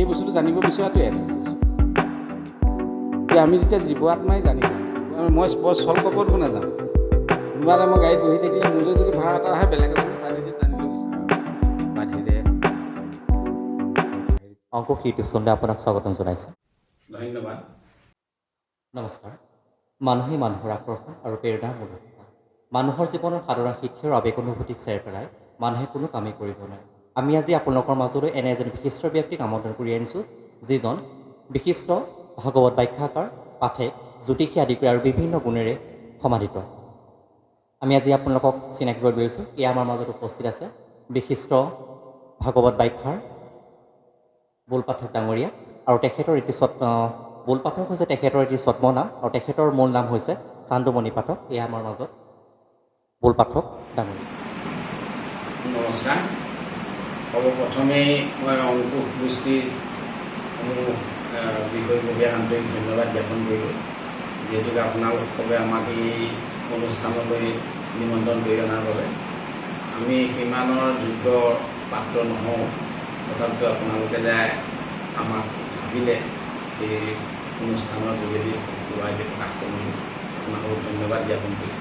সেই বস্তুটো জানিব বিচৰাটোৱে এটা। এতিয়া আমি যেতিয়া জীৱ আত্মাই জানি যাম, মই বৰ চল কপটবোৰ নাজানো। কোনোবা এটা মই গাড়ীত বহি থাকিলে মোলৈ যদি ভাড়া এটা আহে, বেলেগ এজনে চালি দি টানি লৈ গুচি যায় বাধিৰে। অংকুশ ইউটিউব চেনেললৈ আপোনাক স্বাগতম জনাইছোঁ। ধন্যবাদ। নমস্কাৰ। মানুহেই মানুহৰ আকৰ্ষণ আৰু প্ৰেৰণাৰ মূল উৎস। মানুহৰ জীৱনৰ সাধনা সিদ্ধি আৰু আৱেগ অনুভূতিক চেৰ পেলাই মানুহে কোনো কামেই কৰিব নোৱাৰে। আমি আজি আপোনালোকৰ মাজলৈ এনে এজন বিশিষ্ট ব্যক্তিক আমন্ত্ৰণ কৰি আনিছোঁ, যিজন বিশিষ্ট ভাগৱত ব্যাখ্যাকাৰ, পাঠক, জ্যোতিষী আদি কৰি আৰু বিভিন্ন গুণেৰে সমাদিত। আমি আজি আপোনালোকক চিনাকি কৰিব বিচাৰিছোঁ। এয়া আমাৰ মাজত উপস্থিত আছে বিশিষ্ট ভাগৱত ব্যাখ্যাৰ বোল পাঠক ডাঙৰীয়া আৰু তেখেতৰ এটি বোল পাঠক হৈছে তেখেতৰ এটি ছদ্মনাম আৰু তেখেতৰ মূল নাম হৈছে চান্দুমণি পাঠক। এয়া আমাৰ মাজত বোল পাঠক ডাঙৰীয়া। নমস্কাৰ। সৰ্বপ্ৰথমেই মই অংকুশ গোষ্ঠীৰ সমূহ বিষয়ববীয়াক আন্তৰিক ধন্যবাদ জ্ঞাপন কৰিলোঁ, যিহেতুকে আপোনালোক সবে আমাক এই অনুষ্ঠানলৈ নিমন্ত্ৰণ কৰি অনাৰ বাবে। আমি সিমানৰ যোগ্য পাত্ৰ নহওঁ, তথাপিতো আপোনালোকে যে আমাক ভাবিলে এই অনুষ্ঠানৰ যোগেদি কিবা এটি প্ৰকাশ কৰিম বুলি, আপোনালোকক ধন্যবাদ জ্ঞাপন কৰিলোঁ।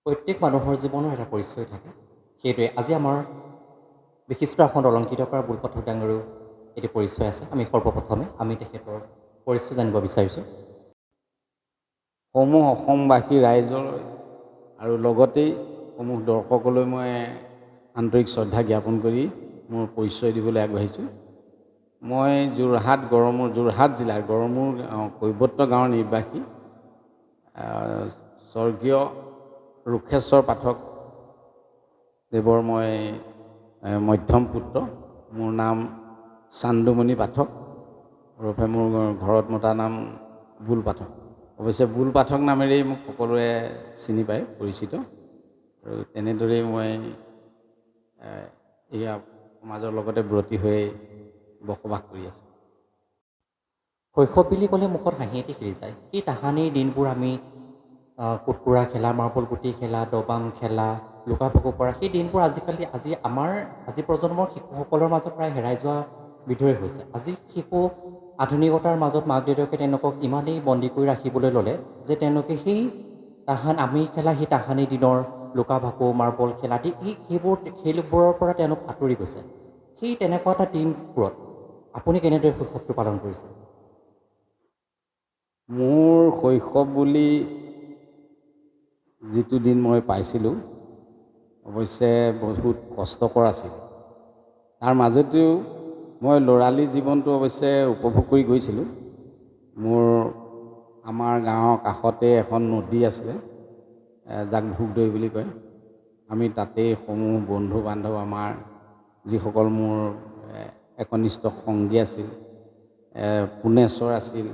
প্ৰত্যেক মানুহৰ জীৱনৰ এটা পৰিচয় থাকে। সেইটোৱে আজি আমাৰ বিশিষ্ট আসন অলংকৃত কৰা বোল পাঠক ডাঙৰীয়াৰো এটি পৰিচয় আছে। আমি সৰ্বপ্ৰথমে আমি তেখেতৰ পৰিচয় জানিব বিচাৰিছোঁ। সমূহ অসমবাসী ৰাইজলৈ আৰু লগতেই সমূহ দৰ্শকলৈ মই আন্তৰিক শ্ৰদ্ধা জ্ঞাপন কৰি মোৰ পৰিচয় দিবলৈ আগবাঢ়িছোঁ। মই যোৰহাট গড়মূৰ, যোৰহাট জিলাৰ গড়মূৰ কৈৱৰ্ত গাঁৱৰ নিবাসী, স্বৰ্গীয় ৰুখেশ্বৰ পাঠক দেৱৰ মই মধ্যম পুত্ৰ। মোৰ নাম চান্দুমণি পাঠক, ওৰফে মোৰ ঘৰত মতা নাম বুল পাঠক। অৱশ্যে বুল পাঠক নামেৰেই মোক সকলোৱে চিনি পায়, পৰিচিত। আৰু তেনেদৰেই মই এয়া সমাজৰ লগতে ব্ৰতী হৈ বসবাস কৰি আছোঁ। শৈশৱ বুলি ক'লে মুখত হাঁহি এটি খেলি যায়। সেই তাহানিৰ দিনবোৰ, আমি কুটকুৰা খেলা, মাৰ্বল গুটি খেলা, দবাম খেলা, লুকা ভাকু কৰা, সেই দিনবোৰ আজিকালি আজি আমাৰ আজি প্ৰজন্মৰ শিশুসকলৰ মাজত প্ৰায় হেৰাই যোৱা বিধৰে হৈছে। আজি শিশু আধুনিকতাৰ মাজত মাক দেউতাকে তেওঁলোকক ইমানেই বন্দী কৰি ৰাখিবলৈ ল'লে যে তেওঁলোকে সেই আমি খেলা সেই তাহানি দিনৰ লুকা ভাকু, মাৰ্বল খেলা আদি এই সেইবোৰ খেলবোৰৰ পৰা তেওঁলোক আঁতৰি গৈছে। সেই তেনেকুৱা এটা দিনবোৰত আপুনি কেনেদৰে শৈশৱটো পালন কৰিছে? মোৰ শৈশৱ বুলি যিটো দিন মই পাইছিলোঁ, অৱশ্যে বহুত কষ্টকৰ আছিল। তাৰ মাজতেও মই ল'ৰালি জীৱনটো অৱশ্যে উপভোগ কৰি গৈছিলোঁ। আমাৰ গাঁৱৰ কাষতে এখন নদী আছিলে, যাক ভোগদৈ বুলি কয়। আমি তাতেই সমূহ বন্ধু বান্ধৱ, আমাৰ যিসকল মোৰ একনিষ্ঠ সংগী আছিল, পুনেশ্বৰ আছিল,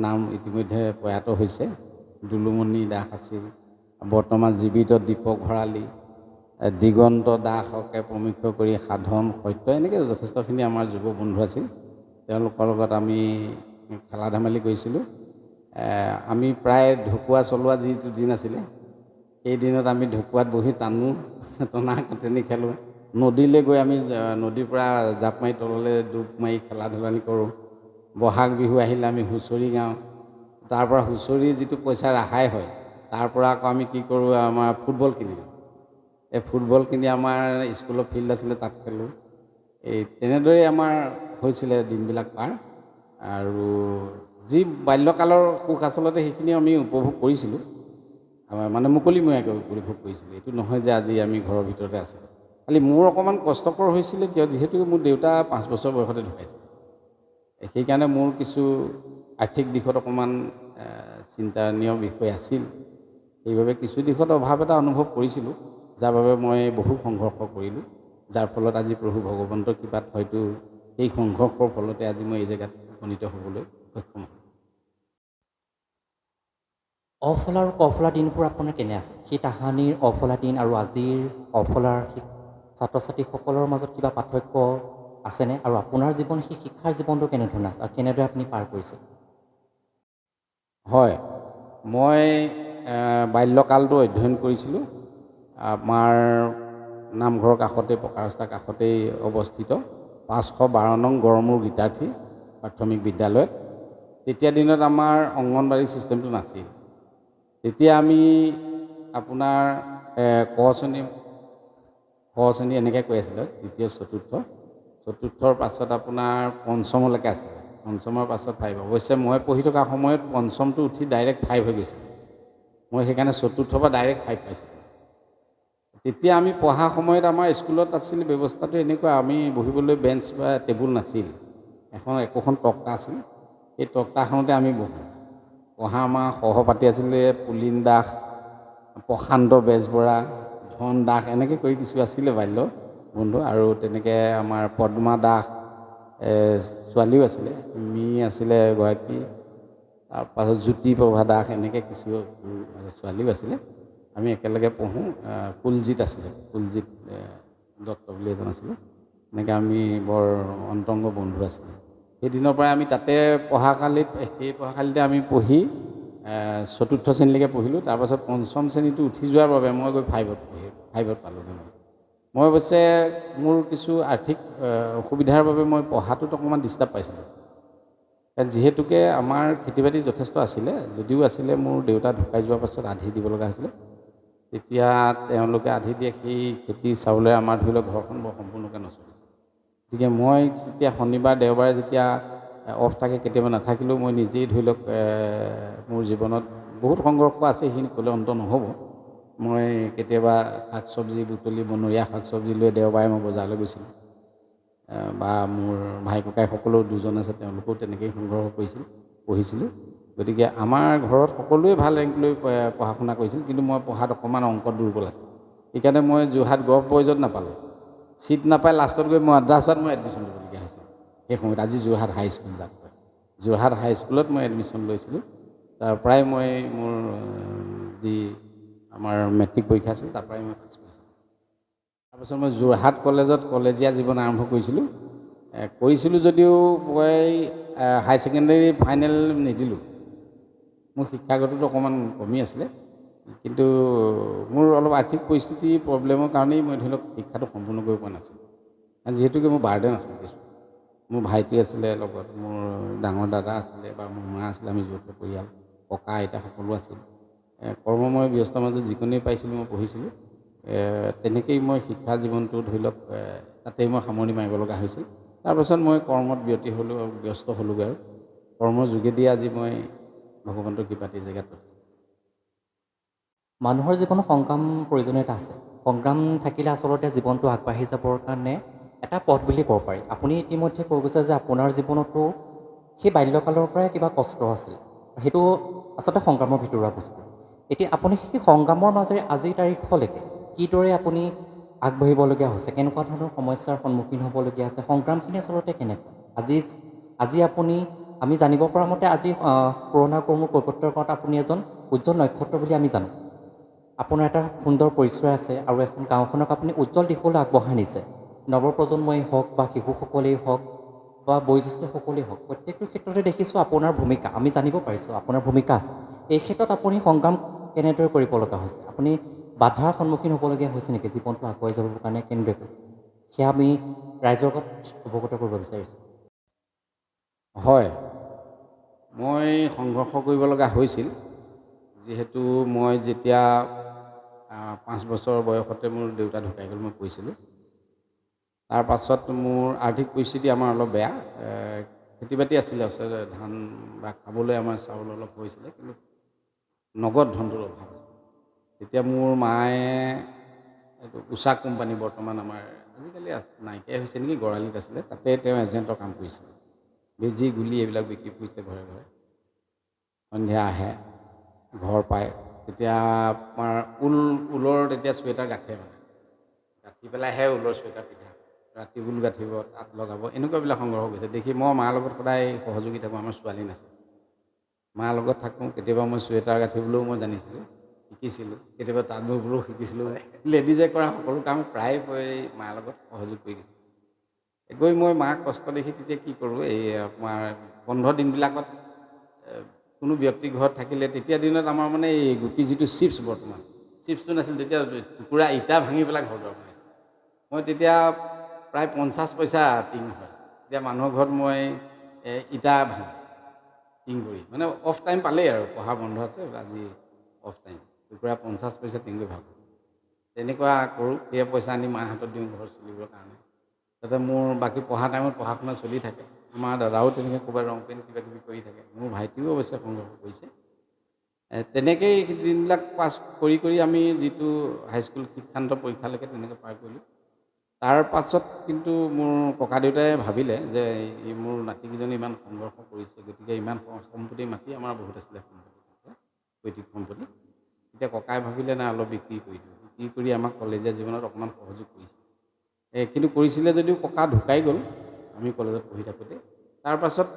নাম ইতিমধ্যে প্ৰয়াত হৈছে, দুলুমণি দাস আছিল, বৰ্তমান জীৱিত দীপক ভৰালী, দিগন্ত দাসকে প্ৰমুখ্য কৰি সাধন, সত্য, এনেকৈ যথেষ্টখিনি আমাৰ যুৱ বন্ধু আছিল। তেওঁলোকৰ লগত আমি খেলা ধেমালি কৰিছিলোঁ। আমি প্ৰায় ঢকুৱা চলোৱা যিটো দিন আছিলে, সেই দিনত আমি ঢকুৱাত বহি টানো, টনা টানি খেলোঁ। নদীলৈ গৈ আমি নদীৰ পৰা জাঁপ মাৰি তললৈ ডুব মাৰি খেলা ধেমালি কৰোঁ। বহাগ বিহু আহিলে আমি হুঁচৰি গাওঁ। তাৰপৰা হুঁচৰি যিটো পইচা ৰেহাই হয়, তাৰপৰা আকৌ আমি কি কৰোঁ, আমাৰ ফুটবল কিনিলোঁ। এই ফুটবল কিনি আমাৰ স্কুলৰ ফিল্ড আছিলে, তাত খেলোঁ। এই তেনেদৰেই আমাৰ হৈছিলে দিনবিলাক পাৰ। আৰু যি বাল্যকালৰ সুখ, আচলতে সেইখিনি আমি উপভোগ কৰিছিলোঁ, আমাৰ মানে মুকলিমূৰীয়াকৈ উপভোগ কৰিছিলোঁ। এইটো নহয় যে আজি আমি ঘৰৰ ভিতৰতে আছিলোঁ। খালি মোৰ অকণমান কষ্টকৰ হৈছিলে কিয়, যিহেতু মোৰ দেউতা 5 বছৰ বয়সতে ঢুকাইছিল, সেইকাৰণে মোৰ কিছু আৰ্থিক দিশত অকণমান চিন্তানীয় বিষয় আছিল। সেইবাবে কিছু দিশত অভাৱ এটা অনুভৱ কৰিছিলোঁ, যাৰ বাবে মই বহু সংঘৰ্ষ কৰিলোঁ, যাৰ ফলত আজি প্ৰভু ভগৱন্তৰ কৃপাত হয়তো সেই সংঘৰ্ষৰ ফলতে আজি মই এই জেগাত উপনীত হ'বলৈ সক্ষম হ'লোঁ। অফলা আৰু কফলা দিনবোৰ আপোনাৰ কেনে আছে? সেই তাহানিৰ অফলা দিন আৰু আজিৰ অফলাৰ ছাত্ৰ ছাত্ৰীসকলৰ মাজত কিবা পাৰ্থক্য আছেনে? আৰু আপোনাৰ জীৱন, সেই শিক্ষাৰ জীৱনটো কেনেধৰণে আছে আৰু কেনেদৰে আপুনি পাৰ কৰিছে? হয়, মই বাল্যকালটো অধ্যয়ন কৰিছিলোঁ আমাৰ নামঘৰৰ কাষতে, পকা ৰাস্তাৰ কাষতেই অৱস্থিত 512 নং গড়মূৰ গীতাৰ্থী প্ৰাথমিক বিদ্যালয়ত। তেতিয়া দিনত আমাৰ অংগনবাড়ী ছিষ্টেমটো নাছিল। তেতিয়া আমি আপোনাৰ ক শ্ৰেণী, খ শ্ৰেণী এনেকৈ কৈ আছিলোঁ, তৃতীয়, চতুৰ্থ, চতুৰ্থৰ পাছত আপোনাৰ পঞ্চমলৈকে আছিলে, পঞ্চমৰ পাছত ফাইভ। অৱশ্যে মই পঢ়ি থকা সময়ত পঞ্চমটো উঠি ডাইৰেক্ট ফাইভ হৈ গৈছিলে, মই সেইকাৰণে চতুৰ্থৰ পৰা ডাইৰেক্ট ফাইভ পাইছিলোঁ। তেতিয়া আমি পঢ়া সময়ত আমাৰ স্কুলত আছিল ব্যৱস্থাটো এনেকুৱা, আমি বহিবলৈ বেঞ্চ বা টেবুল নাছিল, একোখন তক্তা আছিল, সেই তক্তাখনতে আমি বহোঁ। পঢ়া আমাৰ সহপাঠী আছিলে পুলিন দাস, প্ৰশান্ত বেজবৰা, ধন দাস, এনেকৈ কৰি কিছু আছিলে বাল্য বন্ধু। আৰু তেনেকৈ আমাৰ পদ্মা দাস, ছোৱালীও আছিলে, মি আছিলে এগৰাকী, তাৰপাছত জ্যোতিপ্ৰভা দাস, এনেকৈ কিছু ছোৱালীও আছিলে। আমি একেলগে পঢ়োঁ। কুলজিত আছিলে, কুলজিত দত্ত বুলি এজন আছিলে। এনেকৈ আমি বৰ অন্তৰংগ বন্ধু আছিলোঁ। সেইদিনৰ পৰাই আমি তাতে পঢ়াশালিত, সেই পঢ়াশালিতে আমি পঢ়ি চতুৰ্থ শ্ৰেণীলৈকে পঢ়িলোঁ। তাৰপাছত পঞ্চম শ্ৰেণীটো উঠি যোৱাৰ বাবে মই গৈ ফাইভত পঢ়ি, ফাইভত পালোঁগৈ। মই অৱশ্যে মোৰ কিছু আৰ্থিক অসুবিধাৰ বাবে মই পঢ়াটোত অকণমান ডিষ্টাৰ্ব পাইছিলোঁ। কাৰণ যিহেতুকে আমাৰ খেতি বাতি যথেষ্ট আছিলে, যদিও আছিলে মোৰ দেউতা ঢুকাই যোৱাৰ পাছত আধি দিব লগা হৈছিলে। তেতিয়া তেওঁলোকে আধি দিয়ে, সেই খেতি চাউলেৰে আমাৰ ধৰি লওক ঘৰখন বৰ সম্পূৰ্ণকৈ নচলিছিল। গতিকে মই যেতিয়া শনিবাৰ দেওবাৰে যেতিয়া অফ থাকে, কেতিয়াবা নাথাকিলেও মই নিজেই ধৰি লওক মোৰ জীৱনত বহুত সংঘৰ্ষ আছে, সেইখিনি ক'লে অন্ত নহ'ব। মই কেতিয়াবা শাক চব্জি বুটলি, বনৰীয়া শাক চব্জি লৈ দেওবাৰে মই বজাৰলৈ গৈছিলোঁ, বা মোৰ ভাই ককাইসকলেও দুজন আছে, তেওঁলোকেও তেনেকেই সংঘৰ্ষ কৰিছিল, পঢ়িছিলোঁ। গতিকে আমাৰ ঘৰত সকলোৱে ভাল ৰেংক লৈ পঢ়া শুনা কৰিছিল, কিন্তু মই পঢ়াত অকণমান অংকত দুৰ্বল আছিল। সেইকাৰণে মই যোৰহাট গভ বইজত নাপালোঁ, ছিট নাপাই লাষ্টত গৈ মাদ্ৰাছাত মই এডমিশ্যন ল'বলগীয়া হৈছিল। সেই সময়ত আজি যোৰহাট হাইস্কুল যাক কয়, যোৰহাট হাইস্কুলত মই এডমিশ্যন লৈছিলোঁ। তাৰ পৰাই মই মোৰ যি আমাৰ মেট্ৰিক পৰীক্ষা আছিল, তাৰ পৰাই মই পাছ কৰিছিলোঁ। তাৰপাছত মই যোৰহাট কলেজত কলেজীয়া জীৱন আৰম্ভ কৰিছিলোঁ। কৰিছিলোঁ যদিও মই হাই ছেকেণ্ডেৰী ফাইনেল নিদিলোঁ। মোৰ শিক্ষাগতটো অকণমান কমি আছিলে, কিন্তু মোৰ অলপ আৰ্থিক পৰিস্থিতি প্ৰব্লেমৰ কাৰণেই মই ধৰি লওক শিক্ষাটো সম্পূৰ্ণ কৰিব পৰা নাছিলোঁ। কাৰণ যিহেতুকে মোৰ বাৰ্ডেন আছিল কিছু, মোৰ ভাইটি আছিলে লগত, মোৰ ডাঙৰ দাদা আছিলে বা মোৰ মা আছিলে, আমি যৌথ পৰিয়াল, ককা আইতা সকলো আছিল। কৰ্মময় ব্যস্ত মাজত যিকণেই পাইছিলোঁ মই পঢ়িছিলোঁ। তেনেকেই মই শিক্ষা জীৱনটো ধৰি লওক তাতেই মই সামৰণি মাৰিব লগা হৈছিল। তাৰপাছত মই কৰ্মত ব্ৰতী হ'লোঁ, ব্যস্ত হ'লোগৈ আৰু কৰ্মৰ যোগেদিয়ে আজি মই ভগৱন্তৰ কৃপাত এই জেগাত প্ৰতিষ্ঠিত। মানুহৰ জীৱনত সংগ্ৰাম প্ৰয়োজনীয়তা আছে। সংগ্ৰাম থাকিলে আচলতে জীৱনটো আগবাঢ়ি যাবৰ কাৰণে এটা পথ বুলি ক'ব পাৰি। আপুনি ইতিমধ্যে কৈ গৈছে যে আপোনাৰ জীৱনতো সেই বাল্যকালৰ পৰাই কিবা কষ্ট আছিল, সেইটো আচলতে সংগ্ৰামৰ ভিতৰুৱা বস্তু। এতিয়া আপুনি সেই সংগ্ৰামৰ মাজেৰে আজিৰ তাৰিখলৈকে কিদৰে আপুনি আগবাঢ়িবলগীয়া হৈছে, কেনেকুৱা ধৰণৰ সমস্যাৰ সন্মুখীন হ'বলগীয়া হৈছে, সংগ্ৰামখিনি আচলতে কেনেকুৱা? আজি আপুনি, আমি জানিব পৰা মতে আজি পুৰণা গড়মূৰ কৈৱৰ্ত্ত গাঁৱত আপুনি এজন উজ্জ্বল নক্ষত্ৰ বুলি আমি জানো। আপোনাৰ এটা সুন্দৰ পৰিচয় আছে আৰু এখন গাঁওখনক আপুনি উজ্জ্বল দিশলৈ আগবঢ়াই নিছে। নৱপ্ৰজন্মই হওক বা শিশুসকলেই হওক বা বয়োজ্যেষ্ঠসকলেই হওক, প্ৰত্যেকটো ক্ষেত্ৰতে দেখিছোঁ আপোনাৰ ভূমিকা, আমি জানিব পাৰিছোঁ আপোনাৰ ভূমিকা আছে। এই ক্ষেত্ৰত আপুনি সংগ্ৰাম কেনেদৰে কৰিব লগা হৈছে, আপুনি বাধাৰ সন্মুখীন হ'বলগীয়া হৈছে নেকি জীৱনটো আগুৱাই যাবৰ কাৰণে কেনেদৰে কৰিছে, সেয়া আমি ৰাইজৰ আগত অৱগত কৰিব বিচাৰিছোঁ। হয়, মই সংঘৰ্ষ কৰিব লগা হৈছিল। যিহেতু মই যেতিয়া 5 বছৰ বয়সতে মোৰ দেউতা ঢুকাই গ'ল, মই কৈছিলোঁ। তাৰপাছত মোৰ আৰ্থিক পৰিস্থিতি আমাৰ অলপ বেয়া, খেতি বাতি আছিলে আচলতে, ধান বা খাবলৈ আমাৰ চাউল অলপ হৈছিলে, কিন্তু নগদ ধনটোৰ অভাৱ আছিল। তেতিয়া মোৰ মায়ে এইটো উষা কোম্পানী, বৰ্তমান আমাৰ আজিকালি নাইকিয়াই হৈছে নেকি, গড়ালিত আছিলে, তাতে তেওঁ এজেণ্টৰ কাম কৰিছিলে। বেজী গুলি এইবিলাক বিক্ৰী ফুৰিছে ঘৰে ঘৰে। সন্ধিয়া আহে, ঘৰ পায়, তেতিয়া আমাৰ ঊলৰ তেতিয়া চুৱেটাৰ গাঁঠে, মানে গাঁঠি পেলাইহে ঊলৰ চুৱেটাৰ পিন্ধা, ৰাতি ঊল গাঁঠিব, তাঁত লগাব, এনেকুৱাবিলাক সংগ্ৰহ কৰিছে দেখি মই মাৰ লগত সদায় সহযোগী থাকোঁ। আমাৰ ছোৱালী নাছিল, মাৰ লগত থাকোঁ। কেতিয়াবা মই চুৱেটাৰ গাঁঠিবলৈও মই জানিছিলোঁ, শিকিছিলোঁ, কেতিয়াবা তাঁত ববলৈও শিকিছিলোঁ। লেডিজে কৰা সকলো কাম প্ৰায় মই মাৰ লগত সহযোগ কৰি দিছিলোঁ। গৈ মই মাক কষ্ট দেখি তেতিয়া কি কৰোঁ, এই আপোনাৰ বন্ধ দিনবিলাকত কোনো ব্যক্তি ঘৰত থাকিলে, তেতিয়া দিনত আমাৰ মানে এই গুটি যিটো চিপছ, বৰ্তমান চিপছটো নাছিল তেতিয়া, টুকুৰা ইটা ভাঙি পেলাই ঘৰ দুৱাৰ বনাইছিল। মই তেতিয়া প্ৰায় 50 পইচা টিং হয়। তেতিয়া মানুহৰ ঘৰত মই ইটা ভাঙো টিং কৰি, মানে অফ টাইম পালেই আৰু পঢ়া বন্ধ আছে আজি অফ টাইম, টুকুৰা 50 পইচা টিং কৰি ভাঙো, তেনেকুৱা কৰোঁ। সেই পইচা আনি মাৰ হাতত দিওঁ ঘৰ চলিবৰ কাৰণে। তাতে মোৰ বাকী পঢ়া টাইমত পঢ়া শুনা চলি থাকে। আমাৰ দাদাও তেনেকৈ ক'ৰবাত ৰং পেইণ্ট কিবা কিবি কৰি থাকে, মোৰ ভাইটিও অৱশ্যে সংঘৰ্ষ কৰিছে। তেনেকেই দিনবিলাক পাছ কৰি কৰি আমি যিটো হাইস্কুল শিক্ষান্ত পৰীক্ষালৈকে তেনেকৈ পাৰ কৰিলোঁ। তাৰ পাছত কিন্তু মোৰ ককা দেউতাই ভাবিলে যে ই মোৰ নাতিকেইজনী ইমান সংঘৰ্ষ কৰিছে, গতিকে ইমান সম্পত্তি মাটি আমাৰ বহুত আছিলে, সম্পত্তি পৈতৃক সম্পত্তি। তেতিয়া ককাই ভাবিলে নাই অলপ বিক্ৰী কৰি দিওঁ, বিক্ৰী কৰি আমাক কলেজীয়া জীৱনত অকণমান সহযোগ কৰিছে। কিন্তু কৰিছিলে যদিও ককা ঢুকাই গ'ল আমি কলেজত পঢ়ি থাকোঁতে। তাৰপাছত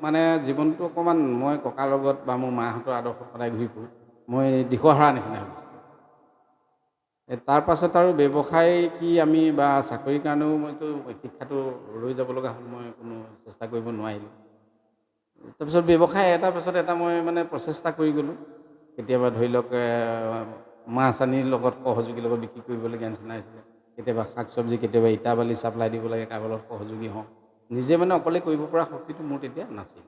মানে জীৱনটো অকণমান মই ককাৰ লগত বা মোৰ মাহঁতৰ আদৰ্শত সদায় ঘূৰি ফুৰোঁ, মই দিশহাৰা নিচিনা হৈ গৈছোঁ। তাৰপাছত আৰু ব্যৱসায় কি আমি বা চাকৰিৰ কাৰণেও মইতো শিক্ষাটো ৰৈ যাব লগা হ'ল, মই কোনো চেষ্টা কৰিব নোৱাৰিলোঁ। তাৰপিছত ব্যৱসায় এটাৰ পাছত এটা মই মানে প্ৰচেষ্টা কৰি গ'লোঁ। কেতিয়াবা ধৰি লওক মাছ আনি লগত সহযোগীৰ লগত বিক্ৰী কৰিবলগীয়া নিচিনা হৈছিলে, কেতিয়াবা শাক চব্জি, কেতিয়াবা ইটা বালি ছাপ্লাই দিব লাগে, কাৰোবাৰ লগত সহযোগী হওঁ। নিজে মানে অকলে কৰিব পৰা শক্তিটো মোৰ তেতিয়া নাছিল।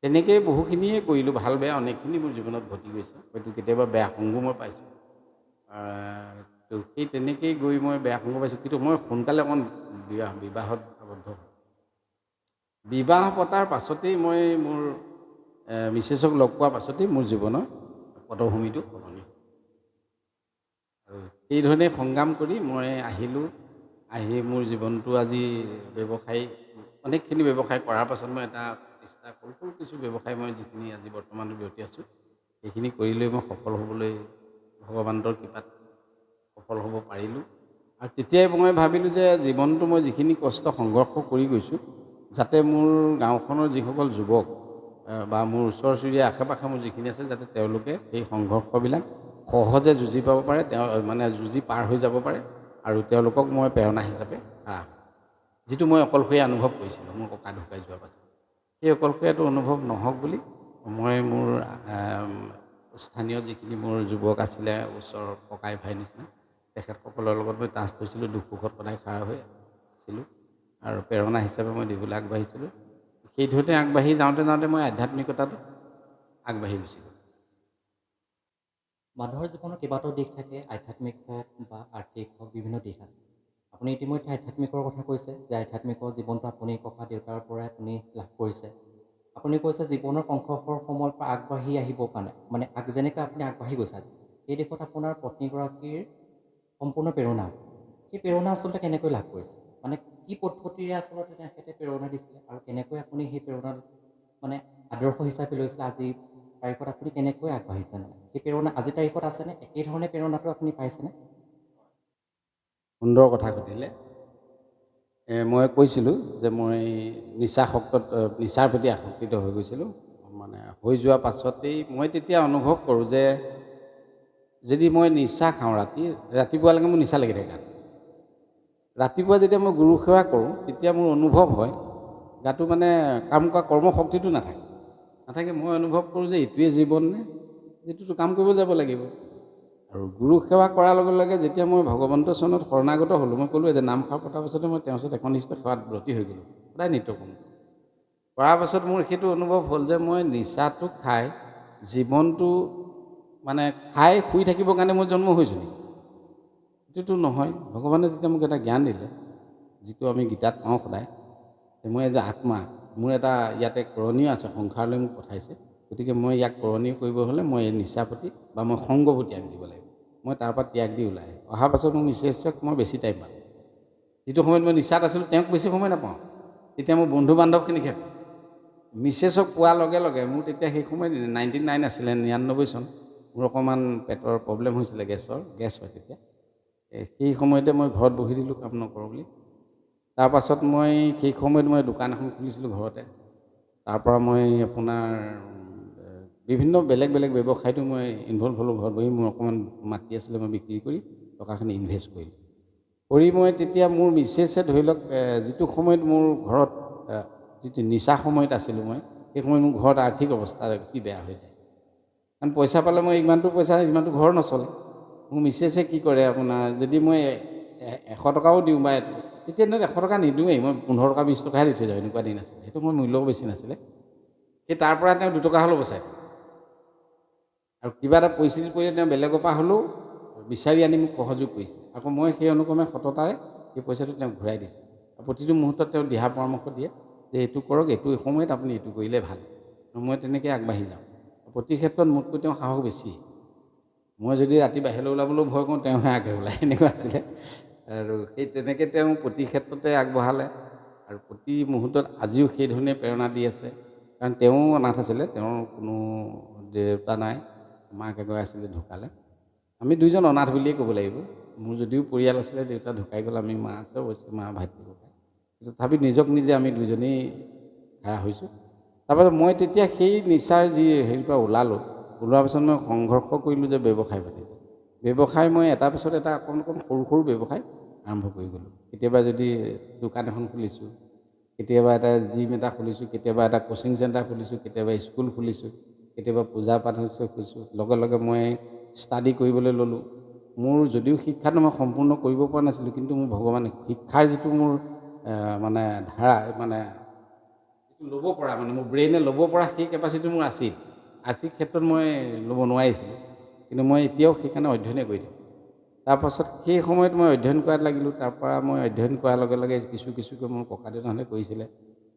তেনেকেই বহুখিনিয়ে কৰিলোঁ, ভাল বেয়া অনেকখিনি মোৰ জীৱনত ঘটি গৈছে। হয়তো কেতিয়াবা বেয়া সংগো মই পাইছোঁ, তো সেই তেনেকেই গৈ মই বেয়া সংগ পাইছোঁ। কিন্তু মই সোনকালে অকণ বিবাহত আবদ্ধ হ'লোঁ। বিবাহ পতাৰ পাছতেই মই মোৰ মিছেছক লগ পোৱাৰ পাছতেই মোৰ জীৱনৰ পটভূমিটো সলনি হ'ল। আৰু সেইধৰণে সংগ্ৰাম কৰি মই আহিলোঁ। আহি মোৰ জীৱনটো আজি ব্যৱসায়ী, অনেকখিনি ব্যৱসায় কৰাৰ পাছত মই এটা প্ৰতিষ্ঠা সৰু সৰু কিছু ব্যৱসায় মই যিখিনি আজি বৰ্তমান ব্ৰতী আছোঁ, সেইখিনি কৰি লৈ মই সফল হ'বলৈ ভগৱান্তৰ কৃপাত সফল হ'ব পাৰিলোঁ। আৰু তেতিয়াই মই ভাবিলোঁ যে জীৱনটো মই যিখিনি কষ্ট সংঘৰ্ষ কৰি গৈছোঁ, যাতে মোৰ গাঁওখনৰ যিসকল যুৱক বা মোৰ ওচৰ চুবুৰীয়া আশে পাশে মোৰ যিখিনি আছে, যাতে তেওঁলোকে সেই সংঘৰ্ষবিলাক সহজে যুঁজি পাব পাৰে, তেওঁ মানে যুঁজি পাৰ হৈ যাব পাৰে আৰু তেওঁলোকক মই প্ৰেৰণা হিচাপে খাৰা হ'ম। যিটো মই অকলশৰীয়া অনুভৱ কৰিছিলোঁ মোৰ ককা ঢুকাই যোৱাৰ পাছত, সেই অকলশৰীয়াটো অনুভৱ নহওক বুলি মই মোৰ স্থানীয় যিখিনি মোৰ যুৱক আছিলে, ওচৰৰ ককাই ভাই নিচিনা, তেখেতসকলৰ লগত মই টাচ থৈছিলোঁ, দুখ সুখত সদায় খাৰা হৈ আছিলোঁ আৰু প্ৰেৰণা হিচাপে মই দিবলৈ আগবাঢ়িছিলোঁ। সেইধৰণে আগবাঢ়ি যাওঁতে যাওঁতে মই আধ্যাত্মিকতাটো আগবাঢ়ি গৈছিলোঁ। মানুহৰ জীৱনৰ কেইবাটাও দিশ থাকে, আধ্যাত্মিক হওক বা আৰ্থিক হওক, বিভিন্ন দিশ আছে। আপুনি ইতিমধ্যে আধ্যাত্মিকৰ কথা কৈছে যে আধ্যাত্মিকৰ জীৱনটো আপুনি ককা দেউতাৰ পৰাই আপুনি লাভ কৰিছে। আপুনি কৈছে জীৱনৰ সংঘৰ্ষৰ সময়ৰ পৰা আগবাঢ়ি আহিবৰ কাৰণে, মানে যেনেকৈ আপুনি আগবাঢ়ি গৈছে আজি, সেই দিশত আপোনাৰ পত্নীগৰাকীৰ সম্পূৰ্ণ প্ৰেৰণা আছে। সেই প্ৰেৰণা আচলতে কেনেকৈ লাভ কৰিছে, মানে কি পদ্ধতিৰে আচলতে তেখেতে প্ৰেৰণা দিছিলে আৰু কেনেকৈ আপুনি সেই প্ৰেৰণা মানে আদৰ্শ হিচাপে লৈছিলে, আজি তাৰিখত আপুনি কেনেকৈ আগবাঢ়িছে, মানে সেই প্ৰেৰণা আজিৰ তাৰিখত আছেনে, একেধৰণে প্ৰেৰণাটো আপুনি পাইছেনে? সুন্দৰ কথা সুধিলে। মই কৈছিলোঁ যে মই নিচাৰ প্ৰতি আসক্তিত হৈ গৈছিলোঁ। মানে হৈ যোৱাৰ পাছতেই মই তেতিয়া অনুভৱ কৰোঁ যে যদি মই নিচা খাওঁ ৰাতিপুৱালৈকে মোৰ নিচা লাগি থাকে গাত। ৰাতিপুৱা যেতিয়া মই গুৰু সেৱা কৰোঁ তেতিয়া মোৰ অনুভৱ হয় গাটো মানে কাম কৰা কৰ্মশক্তিটো নাথাকে নাথাকে। মই অনুভৱ কৰোঁ যে এইটোৱে জীৱন নে, যিটোতো কাম কৰিব যাব লাগিব। আৰু গুৰু সেৱা কৰাৰ লগে লগে যেতিয়া মই ভগৱন্তৰ চৰণত শৰণাগত হ'লোঁ, মই ক'লোঁ যে নামষাৰ পতাৰ পাছতে মই তেওঁৰ ওচৰত একনিষ্ঠ সেৱাত ব্ৰতী হৈ গ'লোঁ, সদায় নিত্যকৰ্ম কৰাৰ পাছত মোৰ সেইটো অনুভৱ হ'ল যে মই নিচাটো খাই জীৱনটো মানে খাই শুই থাকিবৰ কাৰণে মই জন্ম হৈছোঁ নেকি? সেইটোতো নহয়। ভগৱানে যেতিয়া মোক এটা জ্ঞান দিলে, যিটো আমি গীতাত পাওঁ সদায়, যে মই এজ আত্মা, মোৰ এটা ইয়াতে কৰণীয় আছে, সংসাৰলৈ মোক পঠাইছে, গতিকে মই ইয়াক কৰণীয় কৰিব হ'লে মই এই নিচা প্ৰতি বা মই সংগবোৰ ত্যাগ দিব লাগিব। মই তাৰ পৰা ত্যাগ দি ওলাই অহাৰ পাছত মোক মিছেছক মই বেছি টাইম পালোঁ। যিটো সময়ত মই নিচাত আছিলোঁ তেওঁক বেছি সময় নাপাওঁ, তেতিয়া মোৰ বন্ধু বান্ধৱখিনিকহে পাওঁ। মিছেছক পোৱাৰ লগে লগে মোৰ তেতিয়া সেই সময়ত 99 আছিলে, 99 চন, মোৰ অকণমান পেটৰ প্ৰব্লেম হৈছিলে, গেছ হয় তেতিয়া। সেই সময়তে মই ঘৰত বহি দিলোঁ কাম নকৰোঁ বুলি। তাৰপাছত মই সেই সময়ত মই দোকান এখন খুলিছিলোঁ ঘৰতে। তাৰপৰা মই আপোনাৰ বিভিন্ন বেলেগ বেলেগ ব্যৱসায়তো মই ইনভল্ভ হ'লোঁ। ঘৰত বহি মোৰ অকণমান মাটি আছিলে, মই বিক্ৰী কৰি টকাখিনি ইনভেষ্ট কৰিলোঁ। কৰি মই তেতিয়া মোৰ মিছেছে ধৰি লওক যিটো সময়ত মোৰ ঘৰত যিটো নিচা সময়ত আছিলোঁ মই, সেই সময়ত মোৰ ঘৰত আৰ্থিক অৱস্থা অতি বেয়া হৈ যায়। কাৰণ পইচা পালে মই ইমানটো পইচা ইমানটো ঘৰ নচলে। মোৰ মিছেছে কি কৰে আপোনাৰ, যদি মই 100 টকাও দিওঁ বা তেতিয়া দিনত 100 টকা নিদিওঁৱেই মই, 15 টকা 20 টকাহে দি থৈ যাওঁ, এনেকুৱা দিন আছিলে। সেইটো মোৰ মূল্যও বেছি নাছিলে। সেই তাৰ পৰা তেওঁ 2 টকা হ'লেও বচায়। আৰু কিবা এটা পৰিস্থিতিত পৰিলে তেওঁ বেলেগৰ পৰা হ'লেও বিচাৰি আনি মোক সহযোগ কৰিছে। আকৌ মই সেই অনুক্ৰমে সততাৰে সেই পইচাটো তেওঁক ঘূৰাই দিছোঁ। আৰু প্ৰতিটো মুহূৰ্তত তেওঁ দিহা পৰামৰ্শ দিয়ে যে এইটো কৰক, এইটো সময়ত আপুনি এইটো কৰিলে ভাল। আৰু মই তেনেকৈ আগবাঢ়ি যাওঁ। প্ৰতি ক্ষেত্ৰত মোতকৈ তেওঁ সাহস বেছি। মই যদি ৰাতি বাহিৰলৈ ওলাবলৈও ভয় কৰোঁ, তেওঁহে আগে ওলায়, এনেকুৱা আছিলে। আৰু সেই তেনেকৈ তেওঁ প্ৰতি ক্ষেত্ৰতে আগবঢ়ালে আৰু প্ৰতি মুহূৰ্তত আজিও সেই ধৰণে প্ৰেৰণা দি আছে। কাৰণ তেওঁও অনাথ আছিলে, তেওঁৰ কোনো দেউতা নাই, মাক এগৰাকী আছিলে, ঢুকালে। আমি দুইজন অনাথ বুলিয়ে ক'ব লাগিব। মোৰ যদিও পৰিয়াল আছিলে, দেউতা ঢুকাই গ'ল, আমি মা আছে অৱশ্যে, মা ভাইটি ককাই, তথাপি নিজক নিজে আমি দুইজনেই খাৰা হৈছোঁ। তাৰপাছত মই তেতিয়া সেই নিচাৰ যি হেৰিৰ পৰা ওলালোঁ, ওলোৱাৰ পিছত মই সংঘৰ্ষ কৰিলোঁ যে ব্যৱসায় বাণিজ্য। ব্যৱসায় মই এটাৰ পিছত এটা অকণ অকণ সৰু সৰু ব্যৱসায় আৰম্ভ কৰি গ'লোঁ। কেতিয়াবা যদি দোকান এখন খুলিছোঁ, কেতিয়াবা এটা জিম এটা খুলিছোঁ, কেতিয়াবা এটা কোচিং চেণ্টাৰ খুলিছোঁ, কেতিয়াবা স্কুল খুলিছোঁ, কেতিয়াবা পূজা পাঠ খুলিছোঁ। লগে লগে মই ষ্টাডি কৰিবলৈ ল'লোঁ। মোৰ যদিও শিক্ষাটো মই সম্পূৰ্ণ কৰিব পৰা নাছিলোঁ, কিন্তু মোৰ ভগৱানে শিক্ষাৰ যিটো মোৰ মানে ধাৰা, মানে যিটো ল'ব পৰা, মানে মোৰ ব্ৰেইনে ল'ব পৰা সেই কেপাচিটি মোৰ আছিল। আৰ্থিক ক্ষেত্ৰত মই ল'ব নোৱাৰিছিলোঁ, কিন্তু মই এতিয়াও সেইকাৰণে অধ্যয়নে কৰি থাকোঁ। তাৰপাছত সেই সময়ত মই অধ্যয়ন কৰাত লাগিলোঁ। তাৰপৰা মই অধ্যয়ন কৰাৰ লগে লগে কিছু কিছুকৈ মোৰ ককা দেউতাহঁতে কৰিছিলে,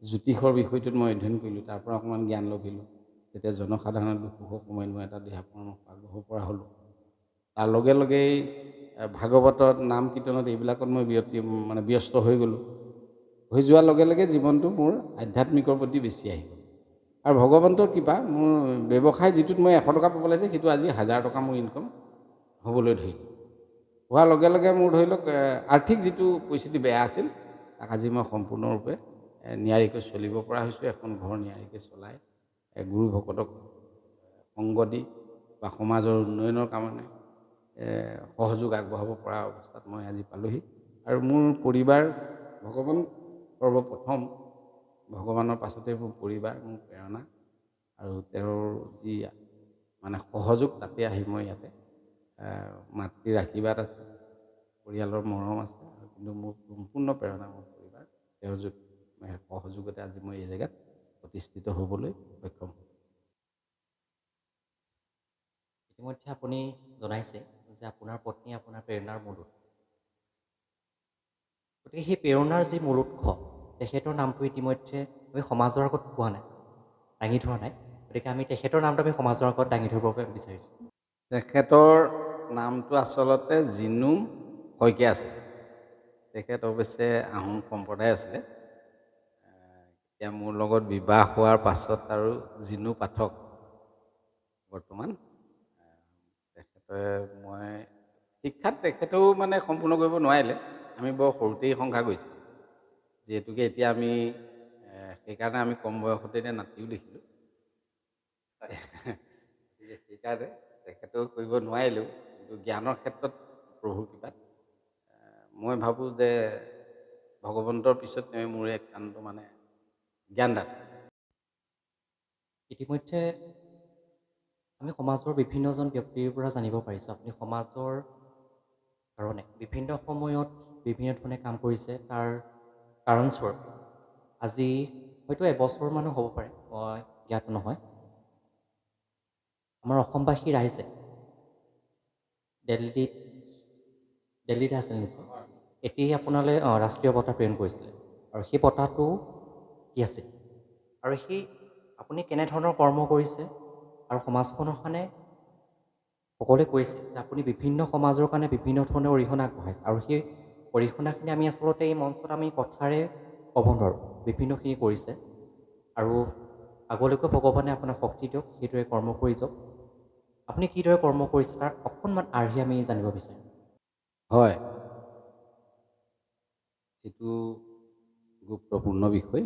জ্যোতিষৰ বিষয়টোত মই অধ্যয়ন কৰিলোঁ। তাৰপৰা অকণমান জ্ঞান লভিলোঁ। তেতিয়া জনসাধাৰণৰ দুখ সুখৰ সময়ত মই এটা দিহা পৰামৰ্শ আগবঢ়াব পৰা হ'লোঁ। তাৰ লগে লগেই ভাগৱতত, নাম কীৰ্তনত এইবিলাকত মই মানে ব্যস্ত হৈ গ'লোঁ। হৈ যোৱাৰ লগে লগে জীৱনটো মোৰ আধ্যাত্মিকৰ প্ৰতি বেছি আহি গ'ল। আৰু ভগৱন্তৰ কৃপা, মোৰ ব্যৱসায় যিটোত মই 100 টকা পাব লাগিছে, সেইটো আজি 1000 টকা মোৰ ইনকম হ'বলৈ ধৰিলে। হোৱাৰ লগে লগে মোৰ ধৰি লওক আৰ্থিক যিটো পৰিস্থিতি বেয়া আছিল, তাক আজি মই সম্পূৰ্ণৰূপে নিয়াৰিকৈ চলিব পৰা হৈছোঁ। এখন ঘৰ নিয়াৰিকৈ চলাই গুৰু ভকতক সংগ দি বা সমাজৰ উন্নয়নৰ কাৰণে সহযোগ আগবঢ়াব পৰা অৱস্থাত মই আজি পালোহি। আৰু মোৰ পৰিবাৰ, ভগৱান সৰ্বপ্ৰথম, ভগৱানৰ পাছতে মোৰ পৰিবাৰ মোৰ প্ৰেৰণা। আৰু তেওঁৰ যি মানে সহযোগ, তাতে আহি মই ইয়াতে মাতৃৰ আশীৰ্বাদ আছে, পৰিয়ালৰ মৰম আছে, আৰু কিন্তু মোৰ সম্পূৰ্ণ প্ৰেৰণা মোৰ পৰিবাৰ। তেওঁৰ সহযোগতে আজি মই এই জেগাত প্ৰতিষ্ঠিত হ'বলৈ সক্ষম হ'লোঁ। ইতিমধ্যে আপুনি জনাইছে যে আপোনাৰ পত্নী আপোনাৰ প্ৰেৰণাৰ মূল উৎস। গতিকে সেই প্ৰেৰণাৰ যি মূল উৎস, তেখেতৰ নামটো ইতিমধ্যে আমি সমাজৰ আগত কোৱা নাই, দাঙি ধৰা নাই। গতিকে আমি তেখেতৰ নামটো আমি সমাজৰ আগত দাঙি ধৰিব বিচাৰিছোঁ। তেখেতৰ নামটো আচলতে জিনু শইকীয়া আছিলে। তেখেত অৱশ্যে আহোম সম্প্ৰদায় আছিলে। এতিয়া মোৰ লগত বিবাহ হোৱাৰ পাছত আৰু জিনু পাঠক বৰ্তমান। তেখেতে মই শিক্ষাত তেখেতেও মানে সম্পূৰ্ণ কৰিব নোৱাৰিলে। আমি বৰ সৰুতেই সংসাৰ কৰিছিলোঁ, যিহেতুকে এতিয়া আমি সেইকাৰণে আমি কম বয়সতে এতিয়া নাতিও দেখিলোঁ। গতিকে সেইকাৰণে তেখেতেও কৰিব নোৱাৰিলেও, কিন্তু জ্ঞানৰ ক্ষেত্ৰত প্ৰভুৰ কৃপাত মই ভাবোঁ যে ভগৱন্তৰ পিছত তেওঁ মোৰ একান্ত মানে জ্ঞানদাতা। ইতিমধ্যে আমি সমাজৰ বিভিন্নজন ব্যক্তিৰ পৰা জানিব পাৰিছোঁ, আপুনি সমাজৰ কাৰণে বিভিন্ন সময়ত বিভিন্ন ধৰণে কাম কৰিছে। তাৰ কাৰণস্বৰূপ আজি হয়তো এবছৰমানো হ'ব পাৰে, মই জ্ঞাত নহয়, আমাৰ অসমবাসী ৰাইজে দিল্লীত, দিল্লীতে আছিল নিশ্চয়, এতিয়াই আপোনালৈ ৰাষ্ট্ৰীয় বঁটা প্ৰেৰণ কৰিছিলে। আৰু সেই বঁটাটো কি আছিল আৰু সেই আপুনি কেনেধৰণৰ কৰ্ম কৰিছে, আৰু সমাজখনৰ কাৰণে সকলোৱে কৈছে যে আপুনি বিভিন্ন সমাজৰ কাৰণে বিভিন্ন ধৰণে অৰিহণা আগবঢ়াইছে। আৰু সেই অৰিহণাখিনি আমি আচলতে এই মঞ্চত আমি কথাৰে ক'ব নোৱাৰোঁ, বিভিন্নখিনি কৰিছে। আৰু আগলৈকো ভগৱানে আপোনাক শক্তি দিয়ক, সেইদৰে কৰ্ম কৰি যাওক। আপুনি কিদৰে কৰ্ম কৰিছে তাৰ অকণমান আৰ্হি আমি জানিব বিচাৰিম। হয়, এইটো গুৰুত্বপূৰ্ণ বিষয়।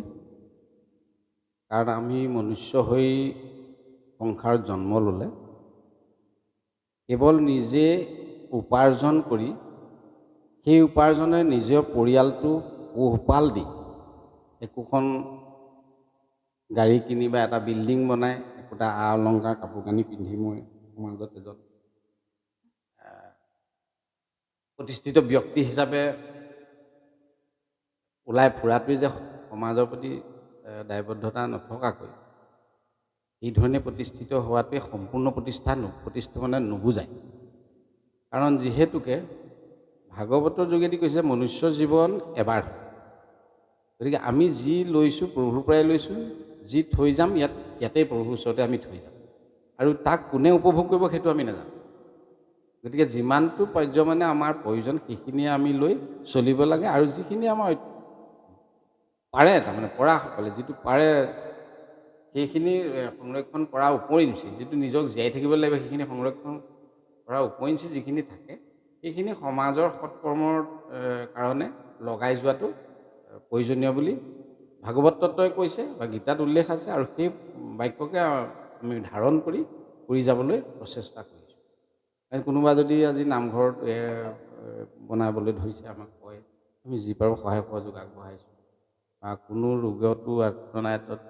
কাৰণ আমি মনুষ্য হৈ সংসাৰত জন্ম ল'লে কেৱল নিজে উপাৰ্জন কৰি সেই উপাৰ্জনে নিজৰ পৰিয়ালটো পোহপাল দি একোখন গাড়ী কিনি বা এটা বিল্ডিং বনাই একোটা আ অলংকাৰ কাপোৰ কানি পিন্ধি মই সমাজত এজন প্ৰতিষ্ঠিত ব্যক্তি হিচাপে ওলাই ফুৰাটোৱে যে সমাজৰ প্ৰতি দায়বদ্ধতা নথকাকৈ এই ধৰণে প্ৰতিষ্ঠিত হোৱাটোৱে সম্পূৰ্ণ প্ৰতিষ্ঠা প্ৰতিষ্ঠা মানে নুবুজায়। কাৰণ যিহেতুকে ভাগৱতৰ যোগেদি কৈছে মনুষ্য জীৱন এবাৰ হয়, গতিকে আমি যি লৈছোঁ প্ৰভুৰ পৰাই লৈছোঁ, যি থৈ যাম ইয়াতেই প্ৰভুৰ ওচৰতে আমি থৈ যাম, আৰু তাক কোনে উপভোগ কৰিব সেইটো আমি নাজানো। গতিকে যিমানটো পাৰ্যমানে আমাৰ প্ৰয়োজন সেইখিনিয়ে আমি লৈ চলিব লাগে, আৰু যিখিনি আমাৰ পাৰে তাৰমানে পৰাসকলে যিটো পাৰে সেইখিনি সংৰক্ষণ কৰা উপৰিঞ্চি যিটো নিজক জীয়াই থাকিব লাগিব সেইখিনি সংৰক্ষণ কৰা উপৰিঞ্চি যিখিনি থাকে সেইখিনি সমাজৰ সৎকৰ্মৰ কাৰণে লগাই যোৱাটো প্ৰয়োজনীয় বুলি ভাগৱত তত্ত্বই কৈছে বা গীতাত উল্লেখ আছে, আৰু সেই বাক্যকে আমি ধাৰণ কৰি কৰি যাবলৈ প্ৰচেষ্টা কৰিছোঁ। কাৰণ কোনোবা যদি আজি নামঘৰত বনাবলৈ ধৰিছে আমাক কয়, আমি যি পাৰোঁ সহায় সহযোগ আগবঢ়াইছোঁ, বা কোনো ৰোগতো আৰ্তনাদত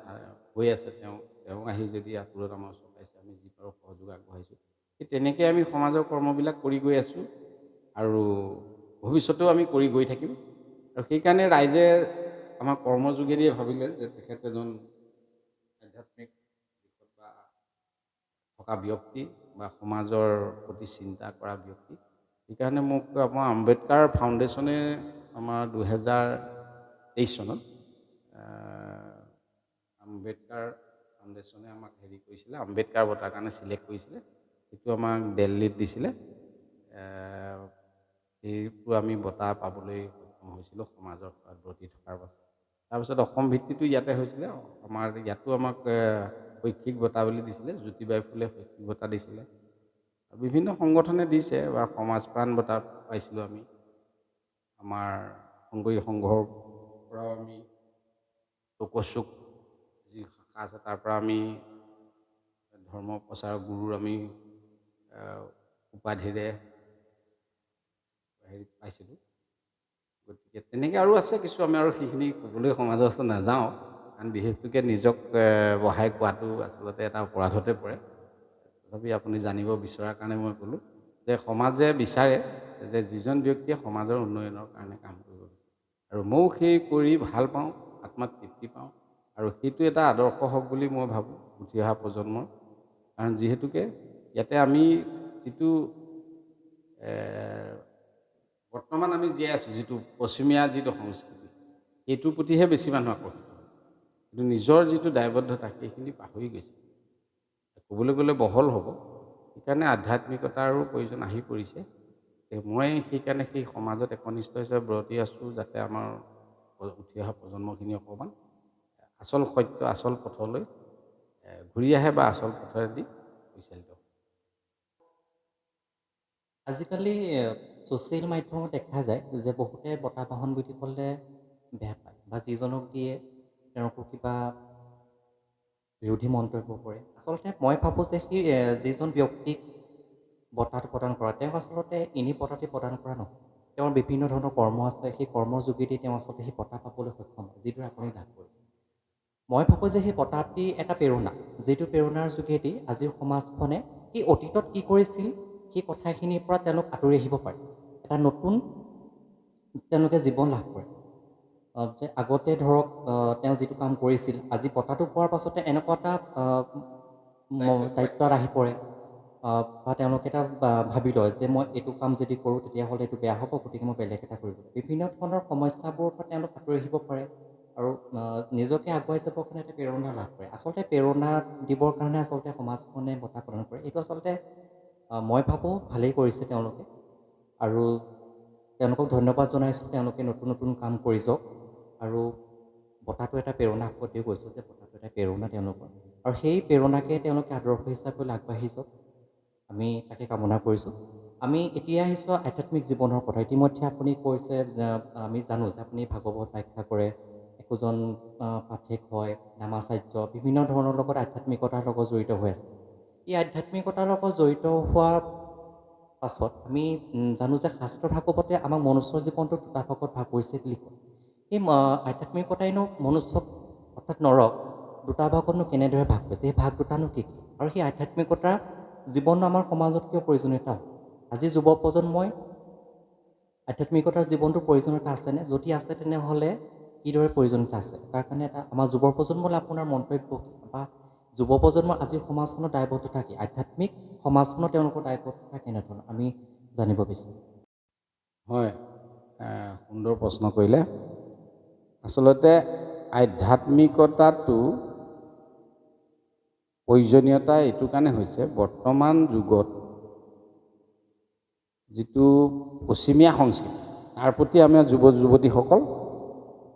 হৈ আছে তেওঁ আহি যদি আঁতৰত আমাৰ ওচৰত পাইছে, আমি যি পাৰোঁ সহযোগ আগবঢ়াইছোঁ। সেই তেনেকৈ আমি সমাজৰ কৰ্মবিলাক কৰি গৈ আছোঁ আৰু ভৱিষ্যতেও আমি কৰি গৈ থাকিম। আৰু সেইকাৰণে ৰাইজে আমাৰ কৰ্মৰ যোগেদিয়ে ভাবিলে যে তেখেত এজন আধ্যাত্মিক দিশত বা থকা ব্যক্তি বা সমাজৰ প্ৰতি চিন্তা কৰা ব্যক্তি। সেইকাৰণে মোক আমাৰ আম্বেদকাৰ ফাউণ্ডেশ্যনে আমাৰ 2023 চনত আম্বেদকাৰ ফাউণ্ডেশ্যনে আমাক হেৰি কৰিছিলে, আম্বেদকাৰ বঁটাৰ কাৰণে চিলেক্ট কৰিছিলে। সেইটো আমাক দিল্লীত দিছিলে, সেইটো আমি বঁটা পাবলৈ সক্ষম হৈছিলোঁ সমাজৰ ব্ৰতী থকাৰ পাছত। তাৰপিছত অসম ভিত্তিটো ইয়াতে হৈছিলে, আমাৰ ইয়াতো আমাক শৈক্ষিক বঁটা বুলি দিছিলে, জ্যোতিবাই ফুলে শৈক্ষিক বঁটা দিছিলে, বিভিন্ন সংগঠনে দিছে। বা সমাজ প্ৰাণ বঁটা পাইছিলোঁ আমি, আমাৰ শংকৰী সংঘৰ পৰাও আমি টকচুক যি শাখা আছে তাৰ পৰা আমি ধৰ্ম প্ৰচাৰক গুৰুৰ আমি উপাধিৰে হেৰি পাইছিলোঁ। গতিকে তেনেকৈ আৰু আছে কিছু, আমি আৰু সেইখিনি ক'বলৈ সমাজৰ ওচৰত নাযাওঁ, কাৰণ বিশেষকৈ নিজক বঢ়াই কোৱাটো আচলতে এটা অপৰাধতে পৰে। তথাপি আপুনি জানিব বিচৰাৰ কাৰণে মই ক'লোঁ যে সমাজে বিচাৰে যে যিজন ব্যক্তিয়ে সমাজৰ উন্নয়নৰ কাৰণে কাম কৰিব বিচাৰে, আৰু ময়ো সেই কৰি ভাল পাওঁ, আত্মাত তৃপ্তি পাওঁ, আৰু সেইটো এটা আদৰ্শ হওক বুলি মই ভাবোঁ উঠি অহা প্ৰজন্মৰ। কাৰণ যিহেতুকে ইয়াতে আমি যিটো বৰ্তমান আমি জীয়াই আছোঁ, যিটো পশ্চিমীয়া যিটো সংস্কৃতি, সেইটোৰ প্ৰতিহে বেছি মানুহ আকৰ্ষিত হৈছে, কিন্তু নিজৰ যিটো দায়বদ্ধতা সেইখিনি পাহৰি গৈছে। ক'বলৈ গ'লে বহল হ'ব, সেইকাৰণে আধ্যাত্মিকতাৰো প্ৰয়োজন আহি পৰিছে। মই সেইকাৰণে সেই সমাজত একনিষ্ঠ হিচাপে ব্ৰতী আছোঁ, যাতে আমাৰ উঠি অহা প্ৰজন্মখিনি অকণমান আচল সত্য আচল পথলৈ ঘূৰি আহে বা আচল পথেদি পৰিচালিত হয়। আজিকালি ছ'চিয়েল মাধ্যমত দেখা যায় যে বহুতে বঁটা বাহন বুলি ক'লে বেয়া পায়, বা যিজনক দিয়ে তেওঁলোকৰ কিবা বিৰোধী মন্তব্য কৰে। আচলতে মই ভাবোঁ যে সেই যিজন ব্যক্তিক বঁটাটো প্ৰদান কৰা, তেওঁক আচলতে এনেই বঁটাটি প্ৰদান কৰা নহয়, তেওঁৰ বিভিন্ন ধৰণৰ কৰ্ম আছে, সেই কৰ্মৰ যোগেদি তেওঁ আচলতে সেই বঁটা পাবলৈ সক্ষম হয়, যিদৰে আপুনি লাভ কৰিছে। মই ভাবোঁ যে সেই বঁটাটি এটা প্ৰেৰণা, যিটো প্ৰেৰণাৰ যোগেদি আজিৰ সমাজখনে সেই অতীতত কি কৰিছিল সেই কথাখিনিৰ পৰা তেওঁলোক আঁতৰি আহিব পাৰে, এটা নতুন তেওঁলোকে জীৱন লাভ কৰে। যে আগতে ধৰক তেওঁ যিটো কাম কৰিছিল, আজি বঁটাটো পোৱাৰ পাছতে এনেকুৱা এটা দায়িত্বত আহি পৰে, বা তেওঁলোকে এটা ভাবি লয় যে মই এইটো কাম যদি কৰোঁ তেতিয়াহ'লে এইটো বেয়া হ'ব, গতিকে মই বেলেগ এটা কৰিব লাগিব। বিভিন্ন ধৰণৰ সমস্যাবোৰৰ পৰা তেওঁলোক আঁতৰি আহিব পাৰে আৰু নিজকে আগুৱাই যাবৰ কাৰণে এটা প্ৰেৰণা লাভ কৰে। আচলতে প্ৰেৰণা দিবৰ কাৰণে আচলতে সমাজখনে বঁটা প্ৰদান কৰে। এইটো আচলতে মই ভাবোঁ ভালেই কৰিছে তেওঁলোকে, আৰু তেওঁলোকক ধন্যবাদ জনাইছোঁ। তেওঁলোকে নতুন নতুন কাম কৰি যাওক, আৰু বঁটাটো এটা প্ৰেৰণা আগতেও কৈছোঁ যে বঁটাটো এটা প্ৰেৰণা তেওঁলোকৰ, আৰু সেই প্ৰেৰণাকে তেওঁলোকে আদৰ্শ হিচাপে লৈ আগবাঢ়ি যাওক, আমি তাকে কামনা কৰিছোঁ। আমি এতিয়া আহিছোঁ আধ্যাত্মিক জীৱনৰ কথা। ইতিমধ্যে আপুনি কৈছে যে আমি জানো যে আপুনি ভাগৱত ব্যাখ্যা কৰে, একোজন পাঠেক হয়, নামাচাৰ্য, বিভিন্ন ধৰণৰ লগত আধ্যাত্মিকতাৰ লগত জড়িত হৈ আছে। এই আধ্যাত্মিকতাৰ লগত জড়িত হোৱাৰ পাছত আমি জানো যে শাস্ত্ৰ ভাগৱতে আমাক মনুষ্য জীৱনটোক দুটা ভাগত ভাগ কৰিছে বুলি কয়। এই আধ্যাত্মিকতাইনো মনুষ্যক অৰ্থাৎ নৰক দুটা ভাগতনো কেনেদৰে ভাগ কৰিছে, সেই ভাগ দুটানো কি কি, আৰু সেই আধ্যাত্মিকতা জীৱন আমাৰ সমাজত কিয় প্ৰয়োজনীয়তা হয়? আজি যুৱ প্ৰজন্মই আধ্যাত্মিকতাৰ জীৱনটোৰ প্ৰয়োজনীয়তা আছেনে? যদি আছে তেনেহ'লে কিদৰে প্ৰয়োজনীয়তা আছে, তাৰ কাৰণে এটা আমাৰ যুৱ প্ৰজন্মলৈ আপোনাৰ মন্তব্য কি, বা যুৱ প্ৰজন্মৰ আজিৰ সমাজখনৰ দায়বদ্ধতা কি, আধ্যাত্মিক সমাজখনত তেওঁলোকৰ দায়বদ্ধতা কেনেধৰণৰ, আমি জানিব বিচাৰোঁ। হয়, সুন্দৰ প্ৰশ্ন কৰিলে। আচলতে আধ্যাত্মিকতাটো প্ৰয়োজনীয়তা এইটো কাৰণে হৈছে, বৰ্তমান যুগত যিটো পশ্চিমীয়া সংস্কৃতি, তাৰ প্ৰতি আমাৰ যুৱ যুৱতীসকল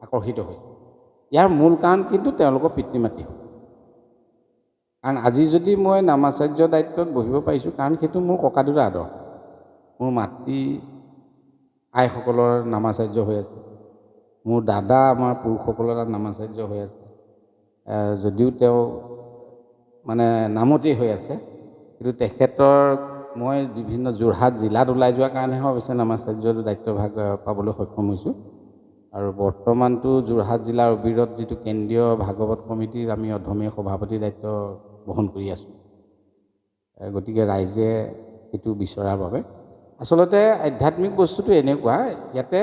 আকৰ্ষিত হৈছে। ইয়াৰ মূল কাৰণ কিন্তু তেওঁলোকৰ পিতৃ মাতৃ হয়। কাৰণ আজি যদি মই নামাচাৰ্য দায়িত্বত বহিব পাৰিছোঁ, কাৰণ সেইটো মোৰ ককা দেউতাৰ আদৰ্শ। মোৰ মাতৃ আইসকলৰ নামাচাৰ্য হৈ আছে, মোৰ দাদা আমাৰ পুৰুষসকলৰ তাত নামাচাৰ্য হৈ আছে, যদিও তেওঁ মানে নামতেই হৈ আছে, কিন্তু তেখেতৰ মই বিভিন্ন যোৰহাট জিলাত ওলাই যোৱাৰ কাৰণেহে অৱশ্যে নামাচাৰ্যৰ দায়িত্বভাগ পাবলৈ সক্ষম হৈছোঁ। আৰু বৰ্তমানটো যোৰহাট জিলাৰ অবিৰত যিটো কেন্দ্ৰীয় ভাগৱত কমিটিৰ আমি অধমীয়া সভাপতিৰ দায়িত্ব বহন কৰি আছোঁ। গতিকে ৰাইজে সেইটো বিচৰাৰ বাবে আচলতে আধ্যাত্মিক বস্তুটো এনেকুৱা, ইয়াতে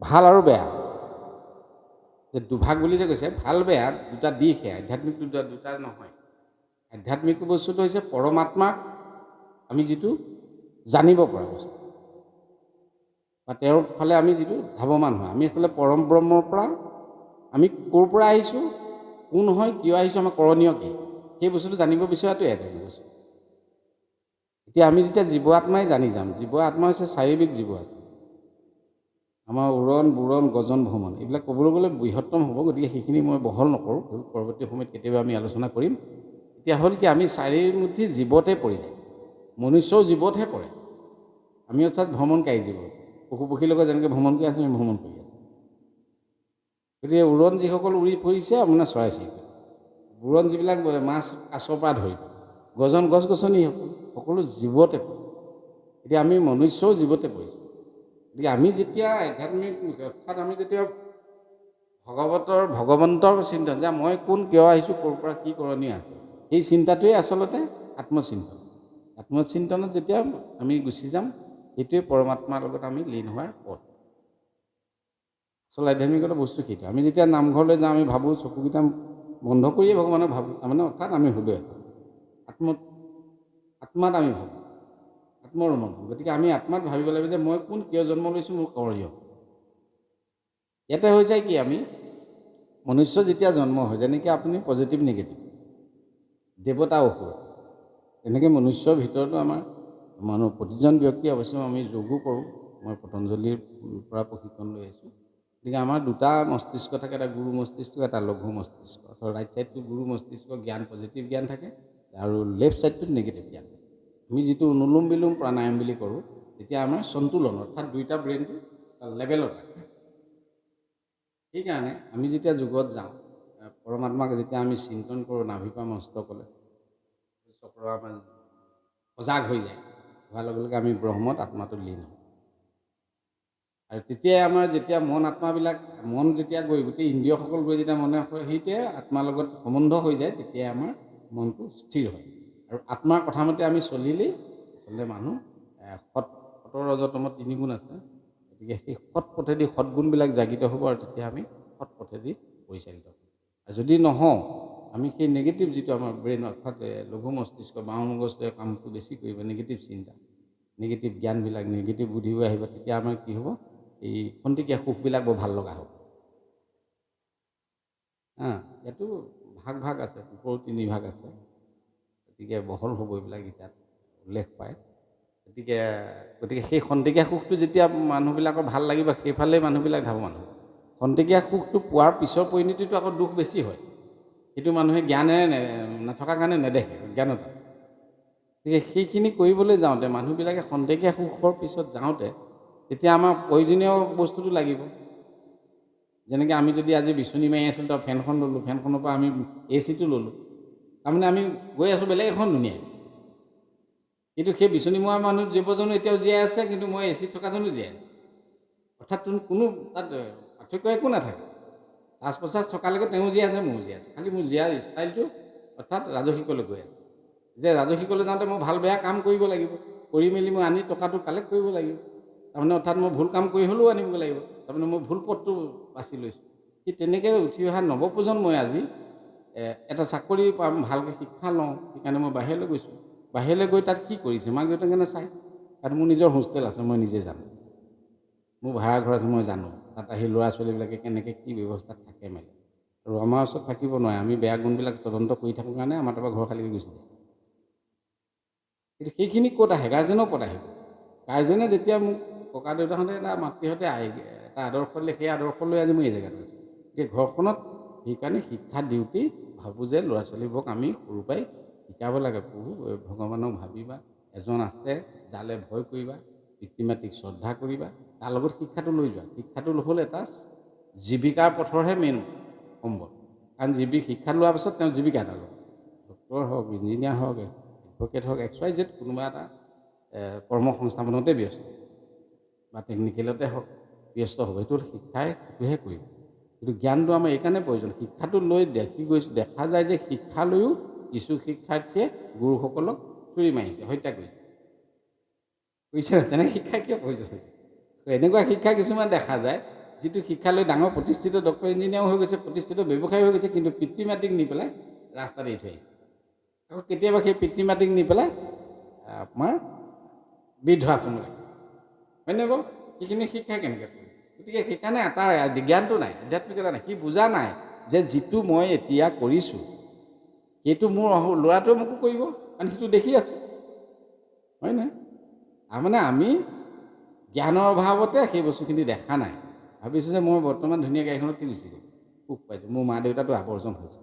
ভাল আৰু বেয়া যে দুভাগ বুলি যে কৈছে, ভাল বেয়া দুটা দিশহে, আধ্যাত্মিক দুটা নহয়। আধ্যাত্মিক বস্তুটো হৈছে পৰমাত্মাক আমি যিটো জানিব পৰা বস্তু, বা তেওঁৰ ফালে আমি যিটো ধাৱমান হয়। আমি আচলতে পৰম ব্ৰহ্মৰ পৰা আমি ক'ৰ পৰা আহিছোঁ, কোন হয়, কিয় আহিছোঁ, আমাৰ কৰণীয় কি, সেই বস্তুটো জানিব বিচৰাটোৱে আধ্যাত্মিক বস্তু। এতিয়া আমি যেতিয়া জীৱ আত্মাই জানি যাম, জীৱ আত্মা হৈছে চাৰিবিধ জীৱ আছে আমাৰ, উৰণ বুৰণ গজন ভ্ৰমণ, এইবিলাক ক'বলৈ গ'লে বৃহত্তম হ'ব, গতিকে সেইখিনি মই বহল নকৰোঁ, পৰৱৰ্তী সময়ত কেতিয়াবা আমি আলোচনা কৰিম। এতিয়া হ'ল কি, আমি চাৰিমুঠি জীৱতে পৰি যায়, মনুষ্যও জীৱতহে পৰে। আমি অৰ্থাৎ ভ্ৰমণকাৰী জীৱ, পশু পক্ষীৰ লগত যেনেকৈ ভ্ৰমণ কৰি আছোঁ, আমি ভ্ৰমণ কৰি আছোঁ। গতিকে উৰণ যিসকল উৰি ফুৰিছে আপোনাৰ চৰাই চিৰিকটি, বুৰণ যিবিলাক মাছ কাছৰ পৰা ধৰি, গজন গছ গছনি, সকলো জীৱতে পৰে। এতিয়া আমি মনুষ্যও জীৱতে পৰিছোঁ। গতিকে আমি যেতিয়া আধ্যাত্মিক অৰ্থাৎ আমি যেতিয়া ভগৱন্তৰ চিন্তন, যে মই কোন, কিয় আহিছোঁ, ক'ৰ পৰা কি কৰণীয় আছে, সেই চিন্তাটোৱেই আচলতে আত্মচিন্তন। আত্মচিন্তনত যেতিয়া আমি গুচি যাম, সেইটোৱে পৰমাত্মাৰ লগত আমি লীন হোৱাৰ পথ। আচলতে আধ্যাত্মিকতা বস্তু সেইটো। আমি যেতিয়া নামঘৰলৈ যাওঁ, আমি ভাবোঁ চকুকেইটা বন্ধ কৰিয়ে ভগৱানক ভাবোঁ, তাৰমানে অৰ্থাৎ আমি হ'লোঁ আত্মাত আমি ভাবোঁ, আত্মৰমণ। গতিকে আমি আত্মাত ভাবিব লাগিব যে মই কোন, কিয় জন্ম লৈছোঁ, মোৰ কৰণীয়। ইয়াতে হৈ যায় কি, আমি মনুষ্য যেতিয়া জন্ম হয়, যেনেকৈ আপুনি পজিটিভ নিগেটিভ, দেৱতা অসুৰ, তেনেকৈ মনুষ্যৰ ভিতৰতো আমাৰ মানুহ প্ৰতিজন ব্যক্তি, অৱশ্যে আমি যোগো কৰোঁ, মই পতঞ্জলিৰ পৰা প্ৰশিক্ষণ লৈ আহিছোঁ। গতিকে আমাৰ দুটা মস্তিষ্ক থাকে, এটা গুৰু মস্তিষ্ক, এটা লঘু মস্তিষ্ক। অৰ্থাৎ ৰাইট ছাইডটো গুৰু মস্তিষ্ক জ্ঞান, পজিটিভ জ্ঞান থাকে, আৰু লেফ্ট ছাইডটোত নিগেটিভ জ্ঞান থাকে। আমি যিটো অনুলোম বিলোম প্ৰাণায়াম বুলি কৰোঁ, তেতিয়া আমাৰ সন্তুলন, অৰ্থাৎ দুইটা ব্ৰেইনটো লেভেলত ৰাখে। সেইকাৰণে আমি যেতিয়া যোগত যাওঁ, পৰমাত্মাক যেতিয়া আমি চিন্তন কৰোঁ, নাভিৰ পৰা মস্তকলৈ চক্ৰ আমাৰ সজাগ হৈ যায়, হোৱাৰ লগে লগে আমি ব্ৰহ্মত আত্মাটো লীন হওঁ। আৰু তেতিয়াই আমাৰ যেতিয়া মন আত্মাবিলাক, মন যেতিয়া গৈ গোটেই ইন্দ্ৰিয়সকল গৈ যেতিয়া মনে সেইটোৱে আত্মাৰ লগত সম্বন্ধ হৈ যায়, তেতিয়াই আমাৰ মনটো স্থিৰ হয়। আৰু আত্মাৰ কথামতে আমি চলিলেই আচলতে মানুহ সৎ ৰজতম তিনি গুণ আছে, গতিকে সেই সৎ পথেদি সৎগুণবিলাক জাগৃত হ'ব, আৰু তেতিয়া আমি সৎ পথেদি পৰিচালিত হ'ম। আৰু যদি নহওঁ, আমি সেই নিগেটিভ যিটো আমাৰ ব্ৰেইন, অৰ্থাৎ লঘু মস্তিষ্ক, বাওঁ মগজটোৱে কামটো বেছি কৰিব, নিগেটিভ চিন্তা, নিগেটিভ জ্ঞানবিলাক, নিগেটিভ বুদ্ধিবোৰ আহিব, তেতিয়া আমাৰ কি হ'ব, এই খন্তেকীয়া সুখবিলাক বৰ ভাল লগা হ'ব। ইয়াতো ভাগ ভাগ আছে, সুখৰো তিনি ভাগ আছে, গতিকে বহল হ'ব এইবিলাক গীতাত উল্লেখ পায়। গতিকে গতিকে সেই খন্তেকীয়া সুখটো যেতিয়া মানুহবিলাকৰ ভাল লাগিব, সেইফালেই মানুহবিলাক ধাৱমান হ'ব। খন্তেকীয়া সুখটো পোৱাৰ পিছৰ পৰিণতিটো আকৌ দুখ বেছি হয়, সেইটো মানুহে জ্ঞানেৰে নথকাৰ কাৰণে নেদেখে, অজ্ঞানতা। গতিকে সেইখিনি কৰিবলৈ যাওঁতে মানুহবিলাকে খন্তেকীয়া সুখৰ পিছত যাওঁতে তেতিয়া আমাৰ প্ৰয়োজনীয় বস্তুটো লাগিব। যেনেকৈ আমি যদি আজি বিচনী মাৰি আছিলোঁ, তাৰ ফেনখন ল'লোঁ, ফেনখনৰ পৰা আমি এ চিটো ল'লোঁ, তাৰমানে আমি গৈ আছোঁ বেলেগ এখন দুনীয়াত। কিন্তু সেই বিচনী মৰা মানুহ জীৱজনো এতিয়াও জীয়াই আছে, কিন্তু মই এ চিত থকাজনো জীয়াই আছোঁ। অৰ্থাৎ কোনো তাত পাৰ্থক্য একো নাথাকে। শ্বাস প্ৰশ্বাস থকালৈকে তেওঁ জীয়াই আছে, ময়ো জীয়াই আছোঁ, খালি মোৰ জীয়াৰ ষ্টাইলটো অৰ্থাৎ ৰাজসিকলৈ গৈ আছে। যে ৰাজসিকলৈ যাওঁতে মই ভাল বেয়া কাম কৰিব লাগিব, কৰি মেলি মই আনি টকাটো কালেক্ট কৰিব লাগিব, তাৰমানে অৰ্থাৎ মই ভুল কাম কৰি হ'লেও আনিব লাগিব। তাৰমানে মই ভুল পথটো বাছি লৈছোঁ। ঠিক তেনেকৈ উঠি অহা নৱপ্ৰজন্মই আজি এটা চাকৰি পাম, ভালকৈ শিক্ষা লওঁ, সেইকাৰণে মই বাহিৰলৈ গৈছোঁ। বাহিৰলৈ গৈ তাত কি কৰিছে মাক দেউতাকে নাচায়। কাৰণ মোৰ নিজৰ হোষ্টেল আছে, মই নিজে জানো, মোৰ ভাড়া ঘৰ আছে, মই জানো তাত আহি ল'ৰা ছোৱালীবিলাকে কেনেকৈ কি ব্যৱস্থাত থাকে মেলে। আৰু আমাৰ ওচৰত থাকিব নোৱাৰে, আমি বেয়া গুণবিলাক তদন্ত কৰি থাকোঁ কাৰণে আমাৰ তাৰপৰা ঘৰ খালী কৰি গুচি যায়। কিন্তু সেইখিনি ক'ত আহে? গাৰ্জেনৰ ওপৰত আহিব। গাৰ্জেনে যেতিয়া মোক ককা দেউতাহঁতে এটা মাতৃহঁতে এটা আদৰ্শ দিলে, সেই আদৰ্শ লৈ আজি মই এই জেগাত আছোঁ। গতিকে ঘৰখনত সেইকাৰণে শিক্ষা দিওঁতেই ভাবোঁ যে ল'ৰা ছোৱালীবোৰক আমি সৰুৰ পৰাই শিকাব লাগে, প্ৰভু ভগৱানক ভাবিবা, এজন আছে যালে ভয় কৰিবা, পিতৃ মাতৃক শ্ৰদ্ধা কৰিবা, তাৰ লগত শিক্ষাটো লৈ যোৱা। শিক্ষাটো হ'ল এটা জীৱিকাৰ পথৰহে মেইন সম্বল। কাৰণ শিক্ষা লোৱাৰ পাছত তেওঁ জীৱিকা এটা ল'ব, ডক্টৰ হওক, ইঞ্জিনিয়াৰ হওক, এডভকেট হওক, এক্স ৱাই জেড কোনোবা এটা কৰ্ম সংস্থাপনতে ব্যস্ত বা টেকনিকেলতে হওক ব্যস্ত হ'ব। সেইটো শিক্ষাই সেইটোহে কৰিব। কিন্তু জ্ঞানটো আমাৰ এইকাৰণে প্ৰয়োজন। শিক্ষাটো লৈ দেখি গৈছোঁ, দেখা যায় যে শিক্ষা লৈও কিছু শিক্ষাৰ্থীয়ে গুৰুসকলক চুৰি মাৰিছে, হত্যা কৰিছে। বুজিছে? তেনেকৈ শিক্ষা কিয় প্ৰয়োজন হৈছে? এনেকুৱা শিক্ষা কিছুমান দেখা যায় যিটো শিক্ষা লৈ ডাঙৰ প্ৰতিষ্ঠিত ডক্টৰ ইঞ্জিনিয়াৰো হৈ গৈছে, প্ৰতিষ্ঠিত ব্যৱসায়ী হৈ গৈছে, কিন্তু পিতৃ মাতৃক নি পেলাই ৰাস্তাত এৰি থৈ আহিছে। আকৌ কেতিয়াবা সেই পিতৃ মাতৃক নি পেলাই আপোনাৰ বৃদ্ধ আশ্ৰমত ৰাখে, হয়নে বাৰু? সেইখিনি শিক্ষা কেনেকৈ পৰিব? গতিকে সেইকাৰণে তাৰ জ্ঞানটো নাই, আধ্যাত্মিকতা নাই, সি বুজা নাই যে যিটো মই এতিয়া কৰিছোঁ সেইটো মোৰ ল'ৰাটোৱে মোকো কৰিব, কাৰণ সিটো দেখি আছে, হয় নহয়? তাৰমানে আমি জ্ঞানৰ অভাৱতে সেই বস্তুখিনি দেখা নাই। ভাবিছোঁ যে মই বৰ্তমান ধুনীয়া গাড়ীখনত গুচি গ'লোঁ, সুখ পাইছোঁ, মোৰ মা দেউতাটো আৱৰ্জন হৈছে।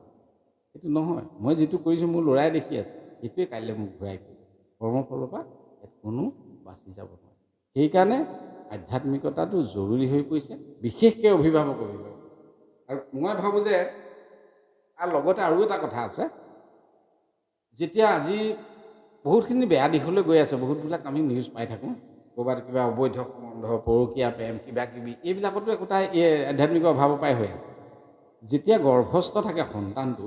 সেইটো নহয়, মই যিটো কৰিছোঁ মোৰ ল'ৰাই দেখি আছে, সেইটোৱে কাইলৈ মোক ঘূৰাই কৰিব। কৰ্মফলৰ পৰা কোনো বাচি যাব নোৱাৰে। সেইকাৰণে আধ্যাত্মিকতাটো জৰুৰী হৈ পৰিছে, বিশেষকৈ অভিভাৱক অভিভাৱক। আৰু মই ভাবোঁ যে তাৰ লগতে আৰু এটা কথা আছে, যেতিয়া আজি বহুতখিনি বেয়া দিশলৈ গৈ আছে, বহুতবিলাক আমি নিউজ পাই থাকোঁ, ক'ৰবাত কিবা অবৈধ সম্বন্ধ, পৰকীয়া প্ৰেম, কিবা কিবি, এইবিলাকতো একোটা এই আধ্যাত্মিক অভাৱৰ পৰাই হৈ আছে। যেতিয়া গৰ্ভস্থ থাকে সন্তানটো,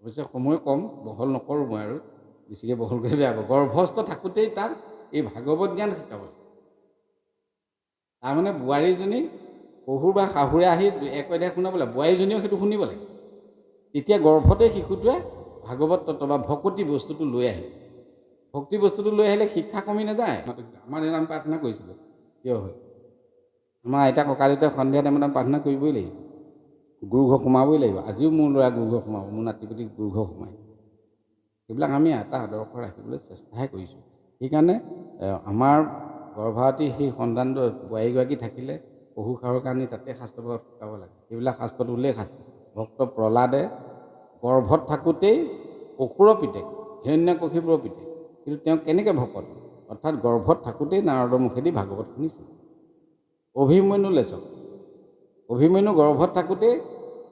অৱশ্যে সময় কম, বহল নকৰোঁ মই আৰু বেছিকৈ বহল কৰি বেয়া পাব। গৰ্ভস্থ থাকোঁতেই তাক এই ভাগৱত জ্ঞান শিকাব। তাৰমানে বোৱাৰীজনী শহুৰ বা শাহুৰে আহি এক অধ্যায় শুনাব লাগে, বোৱাৰীজনীয়েও সেইটো শুনিব লাগে। তেতিয়া গৰ্ভতে শিশুটোৱে ভাগৱত তত্ত্ব বা ভকতি বস্তুটো লৈ আহিব। ভক্তি বস্তুটো লৈ আহিলে শিক্ষা কমি নাযায়। আমাৰ দিনত আমি প্ৰাৰ্থনা কৰিছিলোঁ, কিয় হয় আমাৰ আইতা ককা দেউতাই সন্ধিয়া টাইমত আমি প্ৰাৰ্থনা কৰিবই লাগিব, গুৰুঘৰ সোমাবই লাগিব। আজিও মোৰ ল'ৰা গুৰুঘৰ সোমাব, মোৰ নাতি পুতি গুৰুঘৰ সোমায়। সেইবিলাক আমি এটা আদৰ্শ ৰাখিবলৈ চেষ্টাহে কৰিছোঁ। সেইকাৰণে আমাৰ গৰ্ভৱতী সেই সন্তানটো বোৱাৰীগৰাকী থাকিলে পশু শাহুৰ কাৰণে তাতে শাস্ত্ৰভাগত শিকাব লাগে। সেইবিলাক শাস্ত্ৰত উল্লেখ আছে। ভক্ত প্ৰহ্লাদে গৰ্ভত থাকোঁতেই অসুৰৰ পিতেক, হিৰণ্যকশিপুৰৰ পিতেক, কিন্তু তেওঁ কেনেকৈ ভকত, অৰ্থাৎ গৰ্ভত থাকোঁতেই নাৰদৰ মুখেদি ভাগৱত শুনিছিল। অভিমন্যুলৈ চাওক, অভিমন্যু গৰ্ভত থাকোঁতেই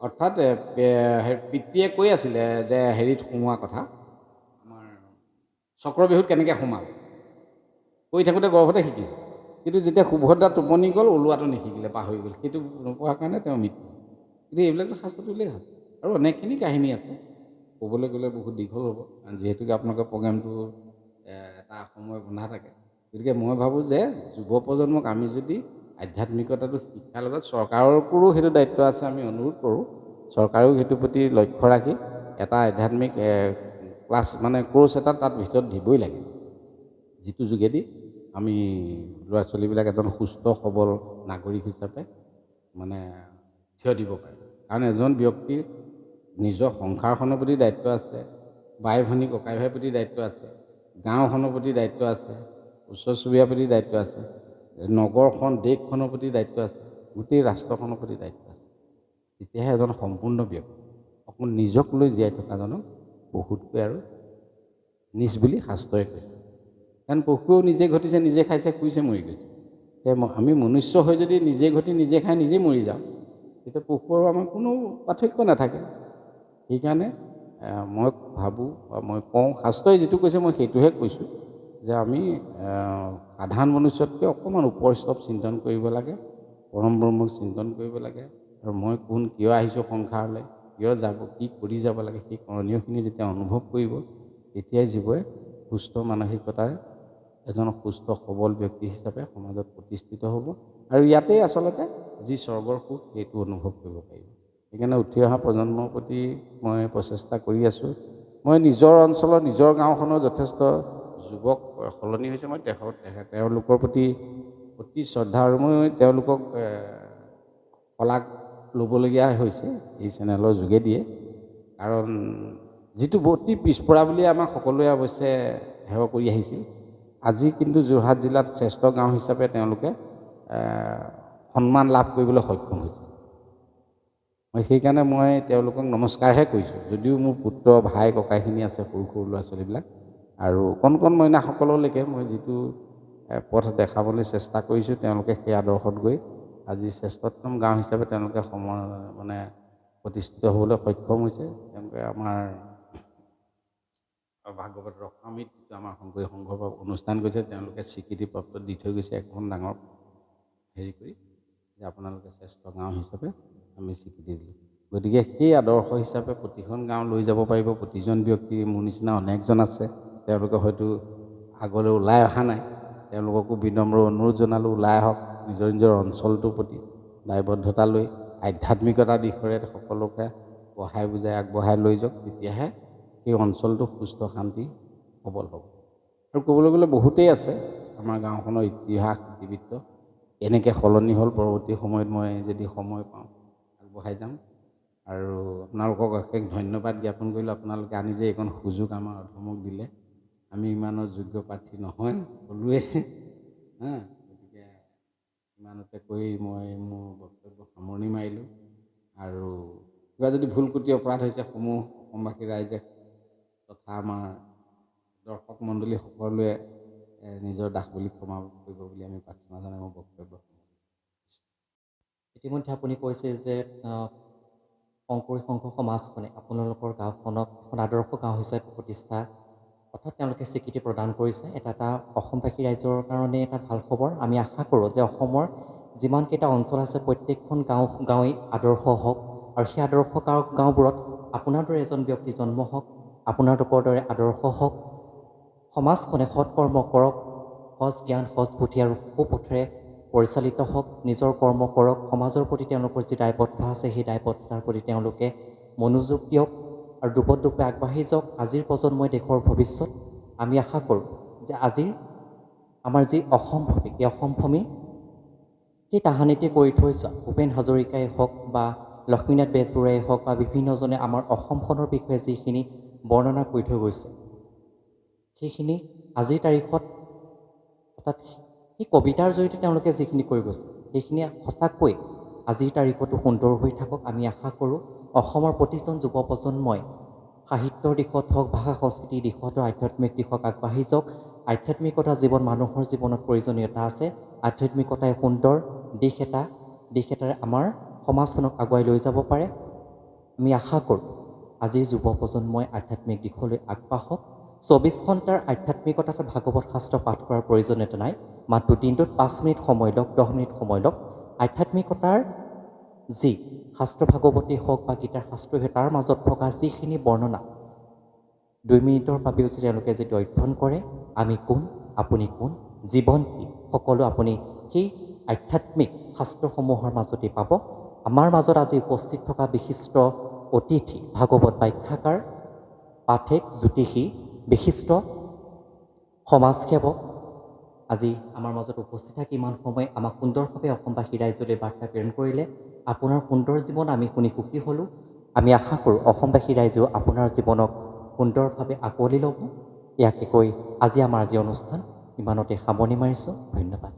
অৰ্থাৎ পিতৃয়ে কৈ আছিলে যে হেৰিত সোমোৱা কথা, আমাৰ চক্ৰবেহুত কেনেকৈ সোমাব, কৈ থাকোঁতে গৰ্ভতে শিকিছে। কিন্তু যেতিয়া সুভদ্ৰা টোপনি গ'ল, ওলোৱাটো নিশিকিলে, পাহৰি গ'ল, সেইটো নোপোৱাৰ কাৰণে তেওঁ মৃত্যু। কিন্তু এইবিলাকতো শাস্ত্ৰত উল্লেখ আছে আৰু অনেকখিনি কাহিনী আছে, ক'বলৈ গ'লে বহুত দীঘল হ'ব, কাৰণ যিহেতুকে আপোনালোকৰ প্ৰগ্ৰেমটো এটা সময় বন্ধা থাকে। গতিকে মই ভাবোঁ যে যুৱ প্ৰজন্মক আমি যদি আধ্যাত্মিকতাটো শিক্ষাৰ লগত চৰকাৰকো সেইটো দায়িত্ব আছে, আমি অনুৰোধ কৰোঁ চৰকাৰেও সেইটোৰ প্ৰতি লক্ষ্য ৰাখি এটা আধ্যাত্মিক ক্লাছ মানে কোৰ্চ এটা তাত ভিতৰত দিবই লাগে, যিটো যোগেদি আমি ল'ৰা ছোৱালীবিলাক এজন সুস্থ সবল নাগৰিক হিচাপে মানে থিয় দিব পাৰে। কাৰণ এজন ব্যক্তিৰ নিজৰ সংসাৰখনৰ প্ৰতি দায়িত্ব আছে, বাই ভনী ককাই ভাইৰ প্ৰতি দায়িত্ব আছে, গাঁওখনৰ প্ৰতি দায়িত্ব আছে, ওচৰ চুবুৰীয়াৰ প্ৰতি দায়িত্ব আছে, নগৰখন দেশখনৰ প্ৰতি দায়িত্ব আছে, গোটেই ৰাষ্ট্ৰখনৰ প্ৰতি দায়িত্ব আছে। তেতিয়াহে এজন সম্পূৰ্ণ ব্যক্তি, অকল নিজক লৈ জীয়াই থকাজনক পশুতকৈ আৰু নীচ বুলি শাস্ত্ৰই কৈছে। কাৰণ পশুৱেও নিজে ঘটিছে, নিজে খাইছে, শুইছে, মৰি গৈছে। আমি মনুষ্য হৈ যদি নিজে ঘটি নিজে খাই নিজে মৰি যাওঁ, তেতিয়া পশু আৰু আমাৰ কোনো পাৰ্থক্য নাথাকে। সেইকাৰণে মই ভাবোঁ বা মই কওঁ, শাস্ত্ৰই যিটো কৈছে মই সেইটোহে কৈছোঁ, যে আমি সাধাৰণ মনুষ্যতকৈ অকণমান ওপৰ স্তৰত চিন্তন কৰিব লাগে, পৰম ব্ৰহ্মক চিন্তন কৰিব লাগে, আৰু মই কোন, কিয় আহিছোঁ সংসাৰলৈ, কিয় যাব, কি কৰি যাব লাগে, সেই কৰণীয়খিনি যেতিয়া অনুভৱ কৰিব, তেতিয়াই জীৱই সুস্থ মানসিকতাৰে এজন সুস্থ সবল ব্যক্তি হিচাপে সমাজত প্ৰতিষ্ঠিত হ'ব আৰু ইয়াতেই আচলতে যি স্বৰ্গৰ সুখ সেইটো অনুভৱ কৰিব পাৰিব। সেইকাৰণে উঠি অহা প্ৰজন্মৰ প্ৰতি মই প্ৰচেষ্টা কৰি আছোঁ। মই নিজৰ অঞ্চলৰ নিজৰ গাঁওখনৰ যথেষ্ট যুৱক সলনি হৈছে, মই তেওঁলোকৰ প্ৰতি অতি শ্ৰদ্ধা আৰু মই তেওঁলোকক শলাগ ল'বলগীয়া হৈছে এই চেনেলৰ যোগেদিয়ে। কাৰণ যিটো অতি পিছপৰা বুলিয়ে আমাক সকলোৱে অৱশ্যে সেৱা কৰি আহিছিল, আজি কিন্তু যোৰহাট জিলাত শ্ৰেষ্ঠ গাঁও হিচাপে তেওঁলোকে সন্মান লাভ কৰিবলৈ সক্ষম হৈছে। মই সেইকাৰণে মই তেওঁলোকক নমস্কাৰহে কৰিছোঁ, যদিও মোৰ পুত্ৰ ভাই ককাইখিনি আছে সৰু সৰু ল'ৰা ছোৱালীবিলাক আৰু কণ কণ মইনাসকললৈকে মই যিটো পথ দেখাবলৈ চেষ্টা কৰিছোঁ, তেওঁলোকে সেই আদৰ্শত গৈ আজি শ্ৰেষ্ঠতম গাঁও হিচাপে তেওঁলোকে মানে প্ৰতিষ্ঠিত হ'বলৈ সক্ষম হৈছে। তেওঁলোকে আমাৰ ভাগৱত ৰসামিত যিটো আমাৰ শংকৰী সংঘৰ পৰা অনুষ্ঠান কৰিছে, তেওঁলোকে স্বীকৃতিপ্ৰাপ্ত দি থৈ গৈছে এখন ডাঙৰ হেৰি কৰি যে আপোনালোকে শ্ৰেষ্ঠ গাঁও হিচাপে আমি স্বীকৃতি দিলোঁ। গতিকে সেই আদৰ্শ হিচাপে প্ৰতিখন গাঁও লৈ যাব পাৰিব। প্ৰতিজন ব্যক্তি মোৰ নিচিনা অনেকজন আছে, তেওঁলোকে হয়তো আগলৈ ওলাই অহা নাই, তেওঁলোককো বিনম্ৰ অনুৰোধ জনালোঁ, ওলাই আহক, নিজৰ নিজৰ অঞ্চলটোৰ প্ৰতি দায়বদ্ধতা লৈ আধ্যাত্মিকতা দিশৰে সকলোকে বঢ়াই বুজাই আগবঢ়াই লৈ যাওক, তেতিয়াহে সেই অঞ্চলটো সুস্থ শান্তি সবল হ'ব। আৰু ক'বলৈ গ'লে বহুতেই আছে আমাৰ গাঁওখনৰ ইতিহাস ইতিবৃত্ত কেনেকৈ সলনি হ'ল, পৰৱৰ্তী সময়ত মই যদি সময় পাওঁ আগবঢ়াই যাম। আৰু আপোনালোকক অশেষ ধন্যবাদ জ্ঞাপন কৰিলোঁ, আপোনালোকে আনি যে এইকণ সুযোগ আমাৰ অধমক দিলে। আমি ইমানৰ যোগ্য প্ৰাৰ্থী নহয় ক'লোৱেই, হা, গতিকে ইমানতে কৈ মই মোৰ বক্তব্য সামৰণি মাৰিলোঁ। আৰু কিবা যদি ভুল ক্ৰুটি অপৰাধ হৈছে, সমূহ অসমবাসী ৰাইজে তথা আমাৰ দৰ্শক মণ্ডলী সকলোৱে নিজৰ দাস বুলি ক্ষমা কৰিব বুলি আমি প্ৰাৰ্থনা জনাই মোৰ বক্তব্য। ইতিমধ্যে আপুনি কৈছে যে শংকৰী সংঘ সমাজখনে আপোনালোকৰ গাঁওখনক এখন আদৰ্শ গাঁও হিচাপে প্ৰতিষ্ঠা, অৰ্থাৎ তেওঁলোকে স্বীকৃতি প্ৰদান কৰিছে। এটা এটা অসমবাসী ৰাইজৰ কাৰণে এটা ভাল খবৰ। আমি আশা কৰোঁ যে অসমৰ যিমানকেইটা অঞ্চল আছে প্ৰত্যেকখন গাঁৱেই আদৰ্শ হওক, আৰু সেই আদৰ্শ গাঁওবোৰত আপোনাৰ দৰে এজন ব্যক্তি জন্ম হওক, আপোনালোকৰ দৰে আদৰ্শ হওক, সমাজখনে সৎকৰ্ম কৰক, সজ জ্ঞান সজ বুদ্ধি আৰু সুপথেৰে পৰিচালিত হওক, নিজৰ কৰ্ম কৰক, সমাজৰ প্ৰতি তেওঁলোকৰ যি দায়বদ্ধ আছে সেই দায়বদ্ধতাৰ প্ৰতি তেওঁলোকে মনোযোগ দিয়ক আৰু দুপত দুপে আগবাঢ়ি যাওক। আজিৰ প্ৰজন্মই দেশৰ ভৱিষ্যত। আমি আশা কৰোঁ যে আজিৰ আমাৰ যি অসম ভূমি, এই অসম ভূমি সেই তাহানিতে কৰি থৈ যোৱা ভূপেন হাজৰিকাই হওক বা লক্ষ্মীনাথ বেজবৰুৱাই হওক বা বিভিন্নজনে আমাৰ অসমখনৰ বিষয়ে যিখিনি বৰ্ণনা কৰি থৈ গৈছে, সেইখিনি আজিৰ তাৰিখত অৰ্থাৎ সেই কবিতাৰ জৰিয়তে তেওঁলোকে যিখিনি কৰি গৈছে সেইখিনি সঁচাকৈ আজিৰ তাৰিখতো সুন্দৰ হৈ থাকক। আমি আশা কৰোঁ অসমৰ প্ৰতিজন যুৱ প্ৰজন্মই সাহিত্যৰ দিশত হওক, ভাষা সংস্কৃতিৰ দিশত হওক, আধ্যাত্মিক দিশত আগবাঢ়ি যাওক। আধ্যাত্মিকতা জীৱন মানুহৰ জীৱনত প্ৰয়োজনীয়তা আছে। আধ্যাত্মিকতাই সুন্দৰ দিশ এটাৰে আমাৰ সমাজখনক আগুৱাই লৈ যাব পাৰে। আমি আশা কৰোঁ আজিৰ যুৱ প্ৰজন্মই আধ্যাত্মিক দিশলৈ আগবাঢ়ক। 24 ঘণ্টাৰ আধ্যাত্মিকতাত ভাগৱত শাস্ত্ৰ পাঠ কৰাৰ প্ৰয়োজনীয়তা নাই, মাত্ৰ দিনটোত 5 মিনিট সময় লওক, 10 মিনিট সময় লওক। আধ্যাত্মিকতাৰ যি শাস্ত্ৰ ভাগৱতেই হওক বা গীতাৰ শাস্ত্ৰই হওক, তাৰ মাজত থকা যিখিনি বৰ্ণনা 2 মিনিটৰ বাবেও যদি তেওঁলোকে যদি অধ্যয়ন কৰে, আমি কোন, আপুনি কোন, জীৱন কি, সকলো আপুনি সেই আধ্যাত্মিক শাস্ত্ৰসমূহৰ মাজতেই পাব। আমাৰ মাজত আজি উপস্থিত থকা বিশিষ্ট অতিথি ভাগৱত ব্যাখ্যাকাৰ, পাঠক, জ্যোতিষী, বিশিষ্ট সমাজসেৱক আজি আমাৰ মাজত উপস্থিত থাকি ইমান সময় আমাক সুন্দৰভাৱে অসমবাসী ৰাইজলৈ বাৰ্তা প্ৰেৰণ কৰিলে। আপোনাৰ সুন্দৰ জীৱন আমি শুনি সুখী হ'লোঁ। আমি আশা কৰোঁ অসমবাসী ৰাইজেও আপোনাৰ জীৱনক সুন্দৰভাৱে আঁকোৱালি ল'ব। ইয়াকে কৈ আজি আমাৰ আজি অনুষ্ঠান ইমানতে সামৰণি মাৰিছোঁ। ধন্যবাদ।